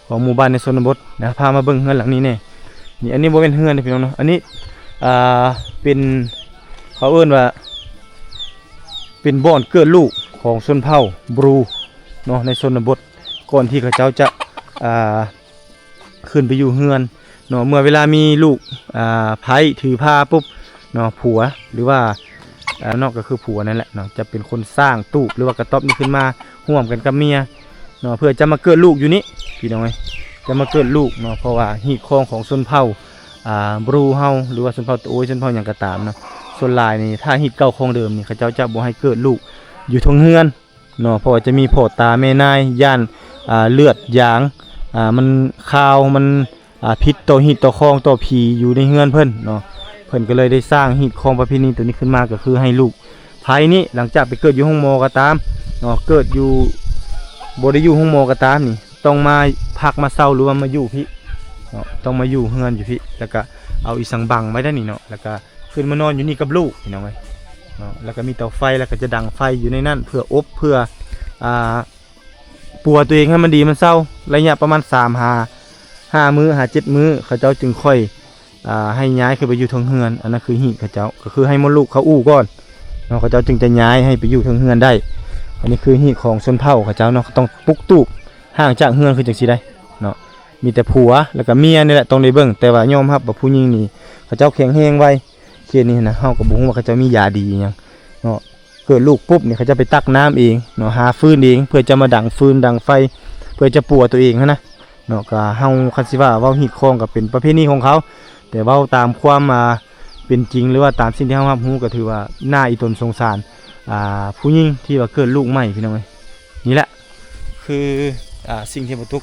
ຂອງໝູ່ບ້ານໃນຊົນນະບົດນະ ພາມາເບິ່ງເຮືອນຫຼັງນີ້ແດ່ ນີ້ ອັນນີ້ບໍ່ແມ່ນເຮືອນເດ້ພີ່ນ້ອງເນາະ ອັນນີ້ ອ່າ ເປັນ ເຂົາເອີ້ນວ່າ ເປັນບ່ອນເກີດລູກຂອງຊົນເຜົ່າບຣູເນາະ ໃນຊົນນະບົດ ກ່ອນທີ່ເຂົາເຈົ້າຈະ ອ່າ ຂຶ້ນໄປຢູ່ເຮືອນເນາະ ເມື່ອເວລາມີລູກ ອ່າ ໃພ້ຖືພາປຸບເນາະ ຜົວ ຫຼືວ່າ ອ່າ ນອກກໍຄືຜົວນັ້ນແຫຼະເນາະ ຈະເປັນຄົນສ້າງຕູບ ຫຼືວ່າກະຕ໊ອບນີ້ຂຶ້ນມາຮ່ວມກັນກັບເມຍເນາະ ເພື່ອຈະມາເກີດລູກຢູ່ນີ້ພີ່ນ້ອງເອີຍ ຈະມາເກີດລູກເນາະ ເພາະວ່າຮີດຄອງຂອງຊົນເຜົ່າ ອ່າ ບຣູເຮົາ ຫຼືວ່າຊົນເຜົ່າຕະໂອຍ ຊົນເຜົ່າຫຍັງກໍຕາມເນາະ ສ່ວນຫຼາຍນີ້ ຖ້າຮີດເກົ່າຄອງເດີມນີ້ ເຂົາເຈົ້າຈະບໍ່ໃຫ້ເກີດລູກຢູ່ເທິງເຮືອນ ເນາະ ເພາະວ່າຈະມີພໍ່ຕາແມ່ນາຍ ຢ້ານ ອ່າ ເລືອດຢາງ ອ່າ ມັນຄາວ ມັນ ອ່າ ຜິດຕໍ່ຮີດຕໍ່ຄອງຕໍ່ຜີຢູ່ໃນເຮືອນເພິ່ນເນາະ ເພິ່ນກໍເລີຍໄດ້ສ້າງຮີດຄອງປະເພນີໂຕນີ້ຂຶ້ນມາ ກໍຄືໃຫ້ລູກໃພ້ນີ້ ຫຼັງຈາກໄປເກີດຢູ່ໂຮງໝໍກໍຕາມເນາະ ເກີດຢູ່ ບໍ່ໄດ້ຢູ່ໂຮງໝໍກໍຕາມນີ້ ຕ້ອງມາພັກມາເຊົາ ຫຼືວ່າມາຢູ່ພີ້ເນາະ ຕ້ອງມາຢູ່ເຮືອນຢູ່ພີ້ ແລ້ວກໍເອົາອີສັງບັງໄວ້ໄດ້ນີ້ເນາະ ແລ້ວກໍ ຂຶ້ນມານອນຢູ່ນີ້ກັບລູກພີ່ນ້ອງເອີຍເນາະ ແລ້ວກໍມີເຕົາໄຟ ແລ້ວກໍຈະດັງໄຟຢູ່ໃນນັ້ນ ເພື່ອອົບ ເພື່ອ ອ່າ ປົວຕົວເອງໃຫ້ມັນດີມັນເຊົາ ໄລຍະປະມານສາມຫາຫ້າມື້ ຫາເຈັດມື້ ເຂົາເຈົ້າຈຶ່ງຄ່ອຍ ອ່າ ໃຫ້ຍ້າຍຂຶ້ນໄປຢູ່ເທິງເຮືອນ ອັນນັ້ນຄືຮີດເຂົາເຈົ້າ ກໍຄືໃຫ້ມົດລູກເຂົາອູ່ກ່ອນເນາະ ເຂົາເຈົ້າຈຶ່ງຈະຍ້າຍໃຫ້ໄປຢູ່ເທິງເຮືອນໄດ້ ອັນນີ້ຄືຮີດຂອງຊົນເຜົ່າເຂົາເຈົ້າເນາະ ຕ້ອງປຸກຕູບຫ່າງຈາກເຮືອນ ຄືຈັ່ງຊີ້ໄດ໋ເນາະ ມີແຕ່ຜົວ ແລ້ວກໍເມຍນີ້ແຫຼະຕ້ອງໄດ້ເບິ່ງ ແຕ່ວ່າຍອມຮັບວ່າຜູ້ຍິງນີ້ເຂົາເຈົ້າແຂງແຮງໄວ ເຂດນີ້ນະ ເຮົາກໍບໍ່ຮູ້ວ່າເຂົາເຈົ້າມີຢາດີອີ່ຫຍັງເນາະ ເກີດລູກປຸບນີ້ ເຂົາເຈົ້າໄປຕັກນ້ຳເອງເນາະ ຫາຟືນເອງ ເພື່ອຈະມາດັງຟືນດັງໄຟ ເພື່ອຈະປົວຕົວເອງຫັ້ນນະເນາະ ກໍເຮົາ ຄັນຊິວ່າເວົ້າຮີດຄອງກໍເປັນປະເພນີຂອງເຂົາ ແຕ່ເວົ້າຕາມຄວາມ ອ່າ ເປັນຈິງ ຫຼືວ່າຕາມສິ່ງທີ່ເຮົາຮັບຮູ້ ກໍຖືວ່າໜ້າອີ່ຕົນສົງສານ ອ່າ ຜູ້ຍິງທີ່ວ່າເກີດລູກໃໝ່ ພີ່ນ້ອງເອີຍ ນີ້ແຫຼະ ຄື ອ່າ ສິ່ງທີ່ບໍ່ຕຸກ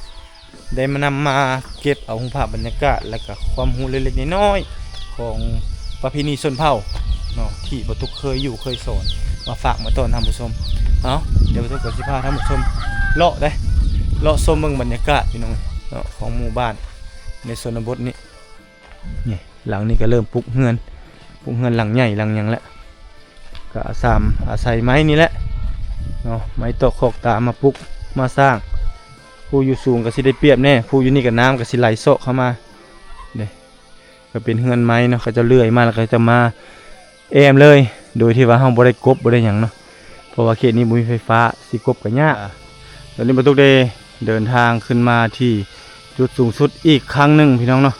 ໄດ້ມານຳມາເກັບເອົາຮູບພາບບັນຍາກາດ ແລະກະຄວາມຮູ້ເລັກໆນ້ອຍໆຂອງປະເພນີຊົນເຜົ່າເນາະ ທີ່ບໍ່ຕຸກເຄີຍຢູ່ເຄີຍສອນ ມາຝາກມາຕ້ອນທ່ານຜູ້ຊົມ. ເອົາ ດຽວບໍ່ຕຸກກໍຊິພາທ່ານຜູ້ຊົມເລາະເດ້ ເລາະຊົມເບິ່ງບັນຍາກາດພີ່ນ້ອງເນາະ ຂອງໝູ່ບ້ານໃນຊົນນະບົດນີ້. ນີ້ ຫຼັງນີ້ກໍເລີ່ມປຸກເຮືອນ ປຸກເຮືອນຫຼັງໃຫຍ່ຫຼັງຫຍັງແລ້ວ ກໍອາສາມ ອາໄສໄມ້ນີ້ແຫຼະເນາະ ໄມ້ຕອກຂອກຕາມາປຸກມາສ້າງ. ຜູ້ຢູ່ສູງກໍຊິໄດ້ປຽບແດ່ ຜູ້ຢູ່ນີ້ກໍນ້ຳກໍຊິໄຫຼຊອກເຂົ້າມາເດ້. ກໍເປັນເຮືອນໄມ້ເນາະ ເຂົາເຈົ້າເລື່ອຍມາ ແລ້ວເຂົາເຈົ້າມາແອ້ມເລີຍ ໂດຍທີ່ວ່າເຮົາບໍ່ໄດ້ກົບບໍ່ໄດ້ຫຍັງເນາະ ເພາະວ່າເຂດນີ້ບໍ່ມີໄຟຟ້າ ຊິກົບກໍຍາກ. ຕອນນີ້ບ່າວຕຸກໄດ້ເດີນທາງຂຶ້ນມາທີ່ຈຸດສູງສຸດອີກຄັ້ງໜຶ່ງພີ່ນ້ອງເນາະ.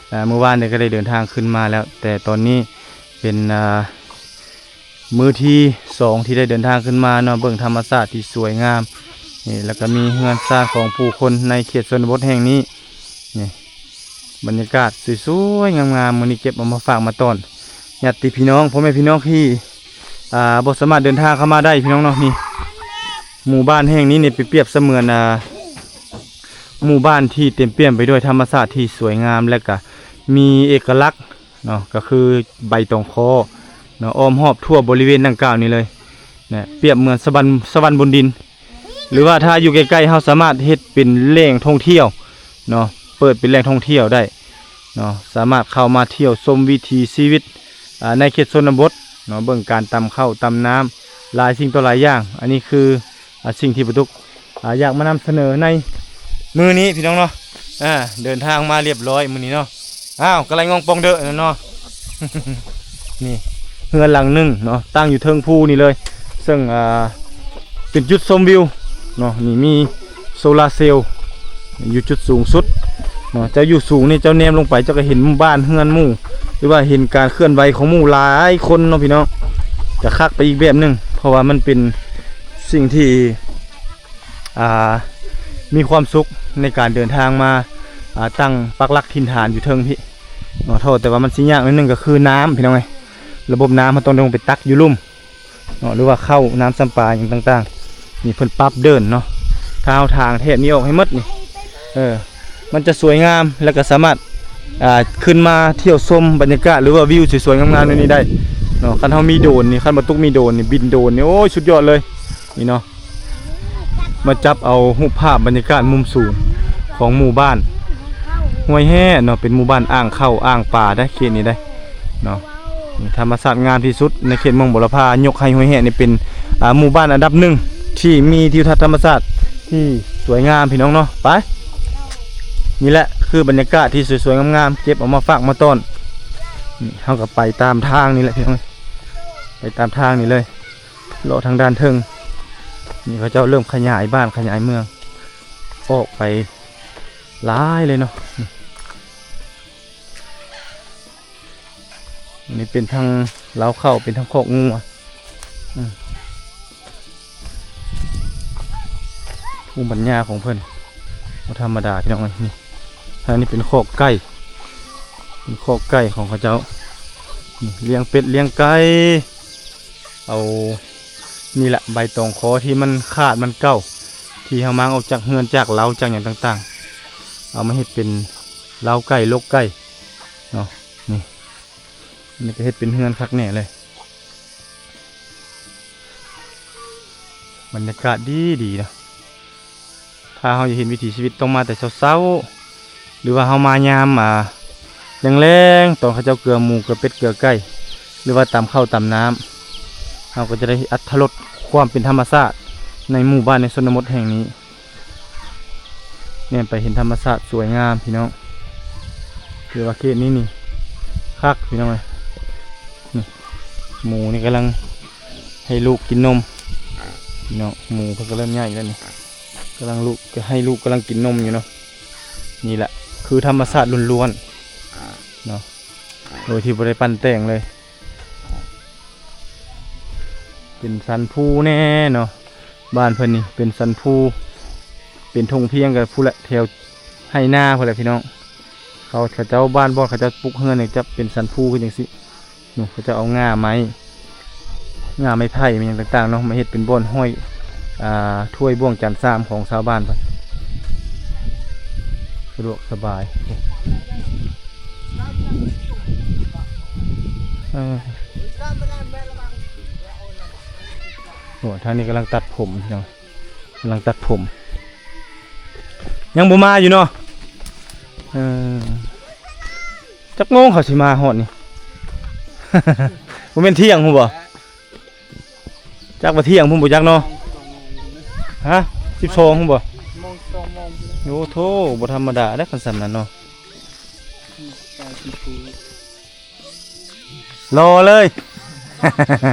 ເອີ ມື້ວານນີ້ກໍໄດ້ເດີນທາງຂຶ້ນມາແລ້ວ ແຕ່ຕອນນີ້ເປັນ ອ່າ ມື້ທີສອງທີ່ໄດ້ເດີນທາງຂຶ້ນມາເນາະ ເບິ່ງທຳມະຊາດທີ່ສວຍງາມນີ້ ແລ້ວກໍມີເຮືອນຊານຂອງຜູ້ຄົນໃນເຂດຊົນນະບົດແຫ່ງນີ້. ນີ້ ບັນຍາກາດສວຍໆງາມໆ ມື້ນີ້ເກັບເອົາມາຝາກມາຕ້ອນຍາດຕິພີ່ນ້ອງ ພໍ່ແມ່ພີ່ນ້ອງທີ່ ອ່າ ບໍ່ສາມາດເດີນທາງເຂົ້າມາໄດ້ພີ່ນ້ອງເນາະ. ນີ້ ໝູ່ບ້ານແຫ່ງນີ້ນີ້ ໄປປຽບສະເໝືອນ ອ່າ ໝູ່ບ້ານທີ່ເຕັມປ່ຽມໄປດ້ວຍທຳມະຊາດທີ່ສວຍງາມ ແລະກະມີເອກະລັກເນາະ ກໍຄືໃບຕອງຄໍເນາະ ອ້ອມຮອບທົ່ວບໍລິເວນດັ່ງກ່າວນີ້ເລີຍນະ ປຽບເໝືອນສະຫວັນ ສະຫວັນບົນດິນ. ຫຼືວ່າຖ້າຢູ່ໃກ້ໆ ເຮົາສາມາດເຮັດເປັນແຫຼ່ງທ່ອງທ່ຽວເນາະ ເປີດເປັນແຫຼ່ງທ່ອງທ່ຽວໄດ້ເນາະ ສາມາດເຂົ້າມາທ່ຽວຊົມວິຖີຊີວິດ ອ່າ ໃນເຂດຊົນນະບົດເນາະ ເບິ່ງການຕຳເຂົ້າຕຳນ້ຳ ຫຼາຍສິ່ງຕໍ່ຫຼາຍຢ່າງ. ອັນນີ້ຄື ອ່າ ສິ່ງທີ່ປະຕຸກ ອ່າ ຢາກມານຳສະເໜີໃນມື້ນີ້ພີ່ນ້ອງເນາະ. ອ່າ ເດີນທາງມາລຽບຮ້ອຍມື້ນີ້ເນາະ. ອ້າວ ກະໄລງ່ອງປ່ອງເດີນັ້ນເນາະ. ນີ້ ເຮືອນຫຼັງໜຶ່ງເນາະ ຕັ້ງຢູ່ເທິງພູນີ້ເລີຍ ເຊິ່ງ ອ່າ ເປັນຈຸດຊົມວິວເນາະ. ນີ້ມີໂຊລາເຊວຢູ່ຈຸດສູງສຸດເນາະ. ເຈົ້າຢູ່ສູງນີ້ ເຈົ້າແນມລົງໄປ ເຈົ້າກໍເຫັນໝູ່ບ້ານເຮືອນໝູ່ ຫຼືວ່າເຫັນການເຄື່ອນໄຫວຂອງໝູ່ຫຼາຍຄົນເນາະພີ່ນ້ອງ. ຈະຄັກໄປອີກແບບໜຶ່ງ ເພາະວ່າມັນເປັນສິ່ງທີ່ ອ່າ ມີຄວາມສຸກໃນການເດີນທາງມາ ອ່າ ຕັ້ງປັກຫຼັກຖິ່ນຖານຢູ່ເທິງພີ້ເນາະ. ເທົ່າແຕ່ວ່າມັນຊິຍາກໜ້ອຍໜຶ່ງ ກໍຄືນ້ຳພີ່ນ້ອງເອີຍ. ລະບົບນ້ຳເຮົາຕ້ອງໄດ້ລົງໄປຕັກຢູ່ລຸ່ມເນາະ ຫຼືວ່າເຂົ້ານ້ຳຊຳປາຫຍັງຕ່າງໆ. ນີ້ເພິ່ນປັບເດີ່ນເນາະ ຖ້າເຮົາຖາງແຖບນີ້ອອກໃຫ້ໝົດນີ້ ເອີ ມັນຈະສວຍງາມ ແລ້ວກໍສາມາດ ອ່າ ຂຶ້ນມາທ່ຽວຊົມບັນຍາກາດ ຫຼືວ່າວິວສວຍໆງາມໆແນວນີ້ໄດ້ເນາະ. ຄັນເຮົາມີໂດຣນນີ້ ຄັນບໍ່ຕຸກມີໂດຣນນີ້ ບິນໂດຣນນີ້ ໂອ້ຍ ສຸດຍອດເລີຍ ນີ້ເນາະ. ມາຈັບເອົາຮູບພາບບັນຍາກາດມຸມສູງຂອງໝູ່ບ້ານຫ້ວຍແຮ່ເນາະ ເປັນໝູ່ບ້ານອ່າງເຂົ້າອ່າງປາໄດ໋ ເຂດນີ້ໄດ໋ເນາະ. ນີ້ທຳມະຊາດງາມທີ່ສຸດໃນເຂດເມືອງບົວລະພາ ຍົກໃຫ້ຫ້ວຍແຮ່ນີ້ເປັນ ອ່າ ໝູ່ບ້ານອັນດັບໜຶ່ງທີ່ມີທິວທັດທຳມະຊາດທີ່ສວຍງາມ ພີ່ນ້ອງເນາະ. ໄປ ນີ້ແຫຼະຄືບັນຍາກາດທີ່ສວຍໆງາມໆ ເກັບເອົາມາຝາກມາຕ້ອນ. ນີ້ເຮົາກໍໄປຕາມທາງນີ້ແຫຼະ ພີ່ນ້ອງ ໄປຕາມທາງນີ້ເລີຍ. ເລາະທາງດ້ານເທິງນີ້ ເຂົາເຈົ້າເລີ່ມຂະຫຍາຍບ້ານຂະຫຍາຍເມືອງອອກໄປຫຼາຍເລີຍເນາະ. ນີ້ເປັນທາງລາວເຂົ້າ ເປັນທາງຄອກງົວ. ອືມ ພູມບັນຍາຂອງເພິ່ນບໍ່ທຳມະດາ ພີ່ນ້ອງເອີຍ. ນີ້ ອັນນີ້ເປັນຄອກໄກ່ ເປັນຄອກໄກ່ຂອງເຂົາເຈົ້າ. ນີ້ ລ້ຽງເປັດລ້ຽງໄກ່ ເອົາ ນີ້ແຫຼະ ໃບຕອງຄໍທີ່ມັນຂາດມັນເກົ່າ ທີ່ເຮົາມ້າງອອກຈາກເຮືອນຈາກເລົ້າຈາກຫຍັງຕ່າງໆ ເອົາມາເຮັດເປັນເລົ້າໄກ່ ລົກໄກ່ເນາະ. ນີ້ ອັນນີ້ກໍເຮັດເປັນເຮືອນຄັກແນ່ເລີຍ. ບັນຍາກາດດີໆເນາະ. ຖ້າເຮົາຢາກເຫັນວິຖີຊີວິດ ຕ້ອງມາແຕ່ເຊົ້າໆ ຫຼືວ່າເຮົາມາຍາມ ອ່າ ແລງໆ ຕອນເຂົາເຈົ້າເກືອໝູ ເກືອເປັດ ເກືອໄກ່ ຫຼືວ່າຕຳເຂົ້າຕຳນ້ຳ ເຮົາກໍຈະໄດ້ອັດຖະລົດຄວາມເປັນທຳມະຊາດໃນໝູ່ບ້ານໃນຊົນນະບົດແຫ່ງນີ້. ແນມໄປເຫັນທຳມະຊາດສວຍງາມ ພີ່ນ້ອງ. ຖືວ່າເຂດນີ້ນີ້ຄັກ ພີ່ນ້ອງເອີຍ. ນີ້ ໝູນີ້ກຳລັງໃຫ້ລູກກິນນົມ ພີ່ນ້ອງ. ໝູເພິ່ນກໍເລີ່ມໃຫຍ່ແລ້ວນີ້ ກຳລັງລູກ ໃຫ້ລູກ ກຳລັງກິນນົມຢູ່ເນາະ. ນີ້ແຫຼະຄືທຳມະຊາດລ້ວນໆເນາະ ໂດຍທີ່ບໍ່ໄດ້ປັ້ນແຕ່ງເລີຍ. ເປັນສັນພູແນ່ເນາະ ບ້ານເພິ່ນນີ້ເປັນສັນພູ ເປັນທົ່ງພຽງກັນພຸ້ນແຫຼະ ແຖວໄຮ່ນາພຸ້ນແຫຼະ ພີ່ນ້ອງ. ເຂົາ ເຂົາເຈົ້າ ບ້ານບ່ອນເຂົາເຈົ້າປຸກເຮືອນນີ້ຈະເປັນສັນພູຄືຈັ່ງຊີ້ເນາະ. ເຂົາເຈົ້າເອົາງ່າໄມ້ ງ່າໄມ້ໄຜ່ ແມ່ນຫຍັງຕ່າງໆເນາະ ມາເຮັດເປັນບ່ອນຫ້ອຍ ອ່າ ຖ້ວຍບ່ວງຈານຊາມຂອງຊາວບ້ານເພິ່ນ. ສະດວກສະບາຍ. ເອີ ໂອ້ ທາງນີ້ກຳລັງຕັດຜົມ ພີ່ນ້ອງ ກຳລັງຕັດຜົມ. ຍັງບໍ່ມາຢູ່ເນາະ. ເອີ ຈັກໂມງເຂົາຊິມາຮອດນີ້? ບໍ່ແມ່ນທ່ຽງພຸ້ນບໍ່? ຈັກວ່າທ່ຽງພຸ້ນບໍ່ຈັກເນາະ. ຮະ? ສິບສອງພຸ້ນບໍ່? ໂອ້ໂທ້ ບໍ່ທຳມະດາເດ້ ຄັນສ່ຳນັ້ນເນາະ. ລໍເລີຍ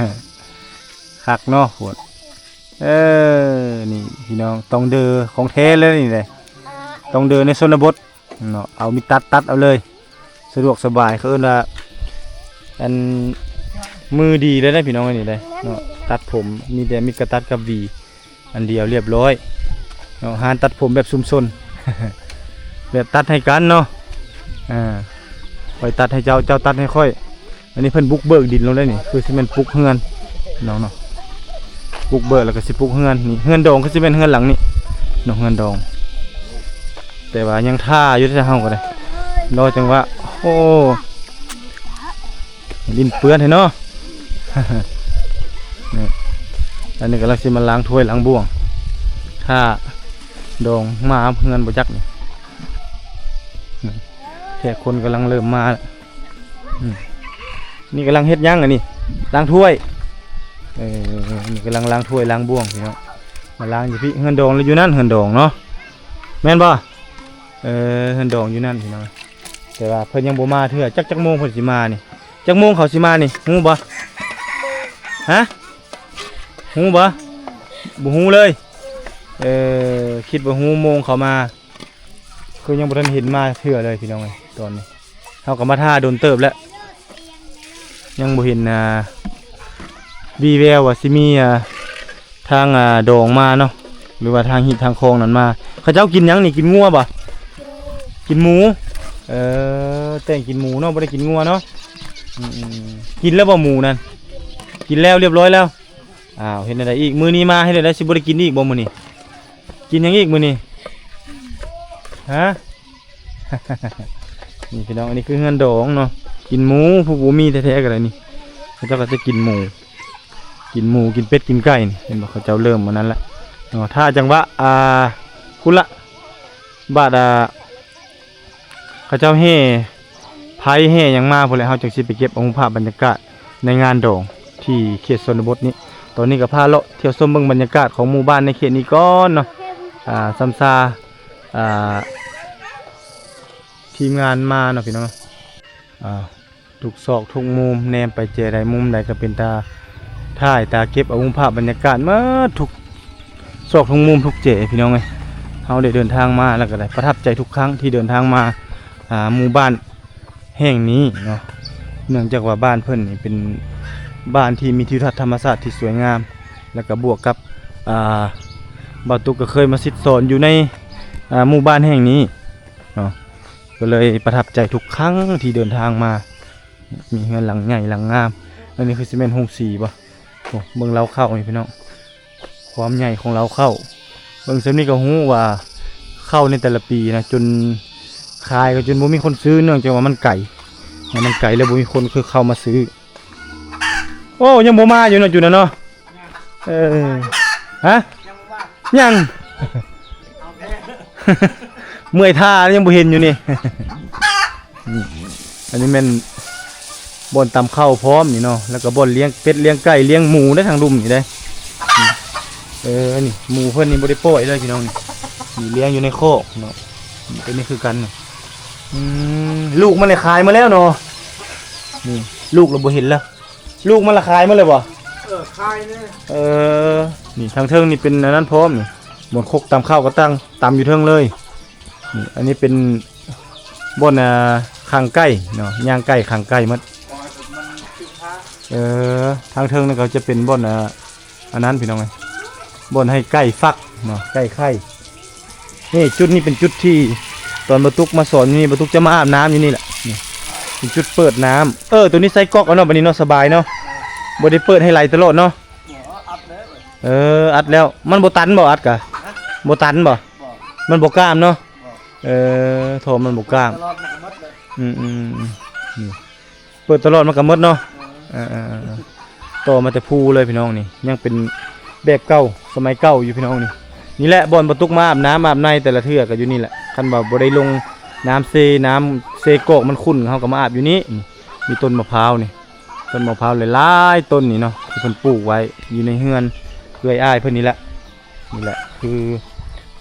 ຄັກເນາະ. ໂຫດ ເອີ ນີ້ພີ່ນ້ອງ ຕ້ອງເດີຂອງແທ້ເລີຍນີ້ເດ້ ຕ້ອງເດີໃນຊົນນະບົດເນາະ. ເອົາມີດຕັດ ຕັດເອົາເລີຍ ສະດວກສະບາຍ. ເຂົາເອີ້ນວ່າ ອັນ ມືດີເລີຍນະພີ່ນ້ອງ ອັນນີ້ເດ້ເນາະ. ຕັດຜົມ ມີແຕ່ມີດກະຕັດກັບຫວີ ອັນດຽວລຽບຮ້ອຍເນາະ. ຮ້ານຕັດຜົມແບບຊຸມຊົນ ແບບຕັດໃຫ້ກັນເນາະ. ອ່າ ຂ້ອຍຕັດໃຫ້ເຈົ້າ ເຈົ້າຕັດໃຫ້ຂ້ອຍ. ອັນນີ້ເພິ່ນບຸກເບີກດິນລົງໄດ້ນີ້ ຄືຊິແມ່ນປຸກເຮືອນເນາະ ເນາະ ບຸກເບີກແລ້ວກໍຊິປຸກເຮືອນ. ນີ້ເຮືອນດອງຄືຊິແມ່ນເຮືອນຫຼັງນີ້ເນາະ ເຮືອນດອງ. ແຕ່ວ່າຍັງຖ້າຢູ່ເດ້ ເຮົາກໍໄດ້ ລໍຈັງຫວະ. ໂອ້ ດິນເປື້ອນແທ້ເນາະ. ນີ້ ອັນນີ້ກຳລັງຊິມາລ້າງຖ້ວຍລ້າງບ່ວງ ຖ້າດອງມາເຮືອນບໍ່ຈັກນີ້. ແຂກຄົນກຳລັງເລີ່ມມາແລ້ວ. ອືມ ນີ້ກຳລັງເຮັດຫຍັງອັນນີ້? ລ້າງຖ້ວຍ. ເອີ ນີ້ກຳລັງລ້າງຖ້ວຍລ້າງບ່ວງ ພີ່ນ້ອງ. ມາລ້າງຢູ່ພີ້ ເຮືອນດອງຢູ່ນັ້ນ ເຮືອນດອງເນາະ ແມ່ນບໍ່? ເອີ ເຮືອນດອງຢູ່ນັ້ນ ພີ່ນ້ອງ. ແຕ່ວ່າເພິ່ນຍັງບໍ່ມາເທື່ອ ຈັກ ຈັກໂມງເພິ່ນຊິມານີ້? ຈັກໂມງເຂົາຊິມານີ້ ຮູ້ບໍ່? ຮະ? ຮູ້ບໍ່? ບໍ່ຮູ້ເລີຍ. ເອີ ຄິດວ່າຮູ້ໂມງເຂົາມາ. ຄືຍັງບໍ່ທັນເຫັນມາເທື່ອເລີຍ ພີ່ນ້ອງເອີຍ. ຕອນນີ້ເຮົາກໍມາຖ້າດົນເຕີບແລ້ວ ຍັງບໍ່ເຫັນ ອ່າ ວີແວວວ່າຊິມີ ອ່າ ທາງ ອ່າ ດອງມາເນາະ ຫຼືວ່າທາງຮີດທາງຄອງນັ້ນມາ. ເຂົາເຈົ້າກິນຫຍັງນີ້? ກິນງົວບໍ່? ກິນໝູ. ເອີ ແຕ່ງກິນໝູເນາະ ບໍ່ໄດ້ກິນງົວເນາະ. ອືມໆ ກິນແລ້ວບໍ່ໝູນັ້ນ? ກິນແລ້ວ ລຽບຮ້ອຍແລ້ວ. ອ້າວ ເຮັດແນວໃດອີກ? ມື້ນີ້ມາເຮັດແນວໃດ? ຊິບໍ່ໄດ້ກິນອີກບໍ່ມື້ນີ້? ກິນຫຍັງອີກມື້ນີ້? ຮະ? ນີ້ພີ່ນ້ອງ ອັນນີ້ຄືເຮືອນດອງເນາະ ກິນໝູ. ຜູ້ບໍ່ມີແທ້ໆກໍໄດ້ນີ້ ເຂົາເຈົ້າກໍຈະກິນໝູ ກິນໝູ ກິນເປັດ ກິນໄກ່ນີ້. ເຫັນບໍ່? ເຂົາເຈົ້າເລີ່ມອັນນັ້ນລະເນາະ ຖ້າຈັງຫວະ ອ່າ ພຸ້ນລະ ບາດ ອ່າ ເຂົາເຈົ້າແຫ່ໄພແຫ່ຫຍັງມາພຸ້ນແຫຼະ ເຮົາຈັ່ງຊິໄປເກັບເອົາຮູບພາບບັນຍາກາດໃນງານດອງທີ່ເຂດຊົນນະບົດນີ້. ຕອນນີ້ກໍພາເລາະທ່ຽວຊົມເບິ່ງບັນຍາກາດຂອງໝູ່ບ້ານໃນເຂດນີ້ກ່ອນເນາະ. ອ່າ ຊຳຊາ ອ່າ ທີມງານມາເນາະ ພີ່ນ້ອງເນາະ. ອ່າ ທຸກຊອກທຸກມຸມ ແນມໄປແຈໃດມຸມໃດກໍເປັນຕາຖ່າຍຕາເກັບເອົາຮູບພາບບັນຍາກາດໝົດ ທຸກຊອກທຸກມຸມທຸກແຈ ພີ່ນ້ອງເອີຍ. ເຮົາໄດ້ເດີນທາງມາ ແລ້ວກໍໄດ້ປະທັບໃຈທຸກຄັ້ງທີ່ເດີນທາງມາ ອ່າ ໝູ່ບ້ານແຫ່ງນີ້ເນາະ ເນື່ອງຈາກວ່າບ້ານເພິ່ນນີ້ເປັນບ້ານທີ່ມີທິວທັດທຳມະຊາດທີ່ສວຍງາມ ແລ້ວກໍບວກກັບ ອ່າ ບ່າວຕຸກກໍເຄີຍມາສິດສອນຢູ່ໃນ ອ່າ ໝູ່ບ້ານແຫ່ງນີ້ເນາະ. ກໍເລີຍປະທັບໃຈທຸກຄັ້ງທີ່ເດີນທາງມາ. ມີເຮືອນຫຼັງໃຫຍ່ຫຼັງງາມ. ອັນນີ້ຄືຊິແມ່ນໂຮງສີບໍ່? ໂອ້ ເບິ່ງເລົ້າເຂົ້ານີ້ພີ່ນ້ອງ ຄວາມໃຫຍ່ຂອງເລົ້າເຂົ້າ. ເບິ່ງສ່ຳນີ້ກໍຮູ້ວ່າເຂົ້າໃນແຕ່ລະປີນະ ຈົນຂາຍກໍຈົນບໍ່ມີຄົນຊື້ ເນື່ອງຈາກວ່າມັນໄກ ມັນໄກແລ້ວບໍ່ມີຄົນຄືເຂົ້າມາຊື້. ໂອ້ ຍັງບໍ່ມາຢູ່ເນາະ ຈຸນະເນາະ. ເອີ ຮະ? ຍັງ ເມື່ອຍທ່າຍັງບໍ່ເຫັນຢູ່ນີ້. ອັນນີ້ແມ່ນບ່ອນຕຳເຂົ້າພ້ອມນີ້ເນາະ ແລ້ວກໍບ່ອນລ້ຽງເປັດລ້ຽງໄກ່ລ້ຽງໝູໄດ້ທາງລຸ່ມນີ້ໄດ໋. ເອີ ນີ້ໝູເພິ່ນນີ້ບໍ່ໄດ້ປ່ອຍເລີຍພີ່ນ້ອງ ນີ້ລ້ຽງຢູ່ໃນຄອກເນາະ. ຕົວນີ້ຄືກັນ ອືມ ລູກມັນລະຂາຍໝົດແລ້ວເນາະ. ນີ້ລູກລະບໍ່ເຫັນລະ ລູກມັນລະຂາຍໝົດເລີຍບໍ່? ເອີ ຂາຍເລີຍ. ເອີ ນີ້ທາງເທິງນີ້ເປັນອັນນັ້ນພ້ອມນີ້ ບ່ອນຄົກຕຳເຂົ້າກໍຕັ້ງຕຳຢູ່ເທິງເລີຍ. ນີ້ ອັນນີ້ເປັນບ່ອນ ອ່າ ຂັງໄກ່ເນາະ ຍ່າງໄກ່ຂັງໄກ່ໝົດ. ເອີ ທາງເທິງນີ້ກໍຈະເປັນບ່ອນ ອ່າ ອັນນັ້ນພີ່ນ້ອງເອີຍ ບ່ອນໃຫ້ໄກ່ຟັກເນາະ ໄກ່ໄຂ່. ນີ້ຈຸດນີ້ເປັນຈຸດທີ່ຕອນບ່າວຕຸກມາສອນຢູ່ນີ້ ບ່າວຕຸກຈະມາອາບນ້ຳຢູ່ນີ້ແຫຼະ. ນີ້ເປັນຈຸດເປີດນ້ຳ. ເອີ ຕົວນີ້ໃສ່ກ໋ອກເອົາເນາະ ບັດນີ້ເນາະ ສະບາຍເນາະ ບໍ່ໄດ້ເປີດໃຫ້ໄຫຼຕະຫຼອດເນາະ. ເອີ ອັດແລ້ວ ມັນບໍ່ຕັນບໍ່? ອັດກະ ບໍ່ຕັນບໍ່? ມັນບໍ່ກ້າມເນາະ. ເອີ ທໍ່ມັນບໍ່ກ້າງ. ຕະຫຼອດມັນກໍໝົດເລີຍ. ອືມໆໆ ນີ້ ເປີດຕະຫຼອດມັນກໍໝົດເນາະ. ເອີໆໆ ຕໍ່ມາແຕ່ພູເລີຍພີ່ນ້ອງ. ນີ້ຍັງເປັນແບບເກົ່າ ສະໄໝເກົ່າຢູ່ພີ່ນ້ອງນີ້. ນີ້ແຫຼະບ່ອນບໍ່ຕຸກມາອາບນ້ຳອາບໃນແຕ່ລະເທື່ອກໍຢູ່ນີ້ແຫຼະ. ຄັນວ່າບໍ່ໄດ້ລົງນ້ຳເຊ ນ້ຳເຊກອກມັນຂຸ່ນ ເຮົາກໍມາອາບຢູ່ນີ້. ນີ້ມີຕົ້ນມະພ້າວນີ້ ຕົ້ນມະພ້າວຫຼາຍໆຕົ້ນນີ້ເນາະ ທີ່ເພິ່ນປູກໄວ້ຢູ່ໃນເຮືອນເອື້ອຍອ້າຍເພິ່ນນີ້ແຫຼະ. ນີ້ແຫຼະຄື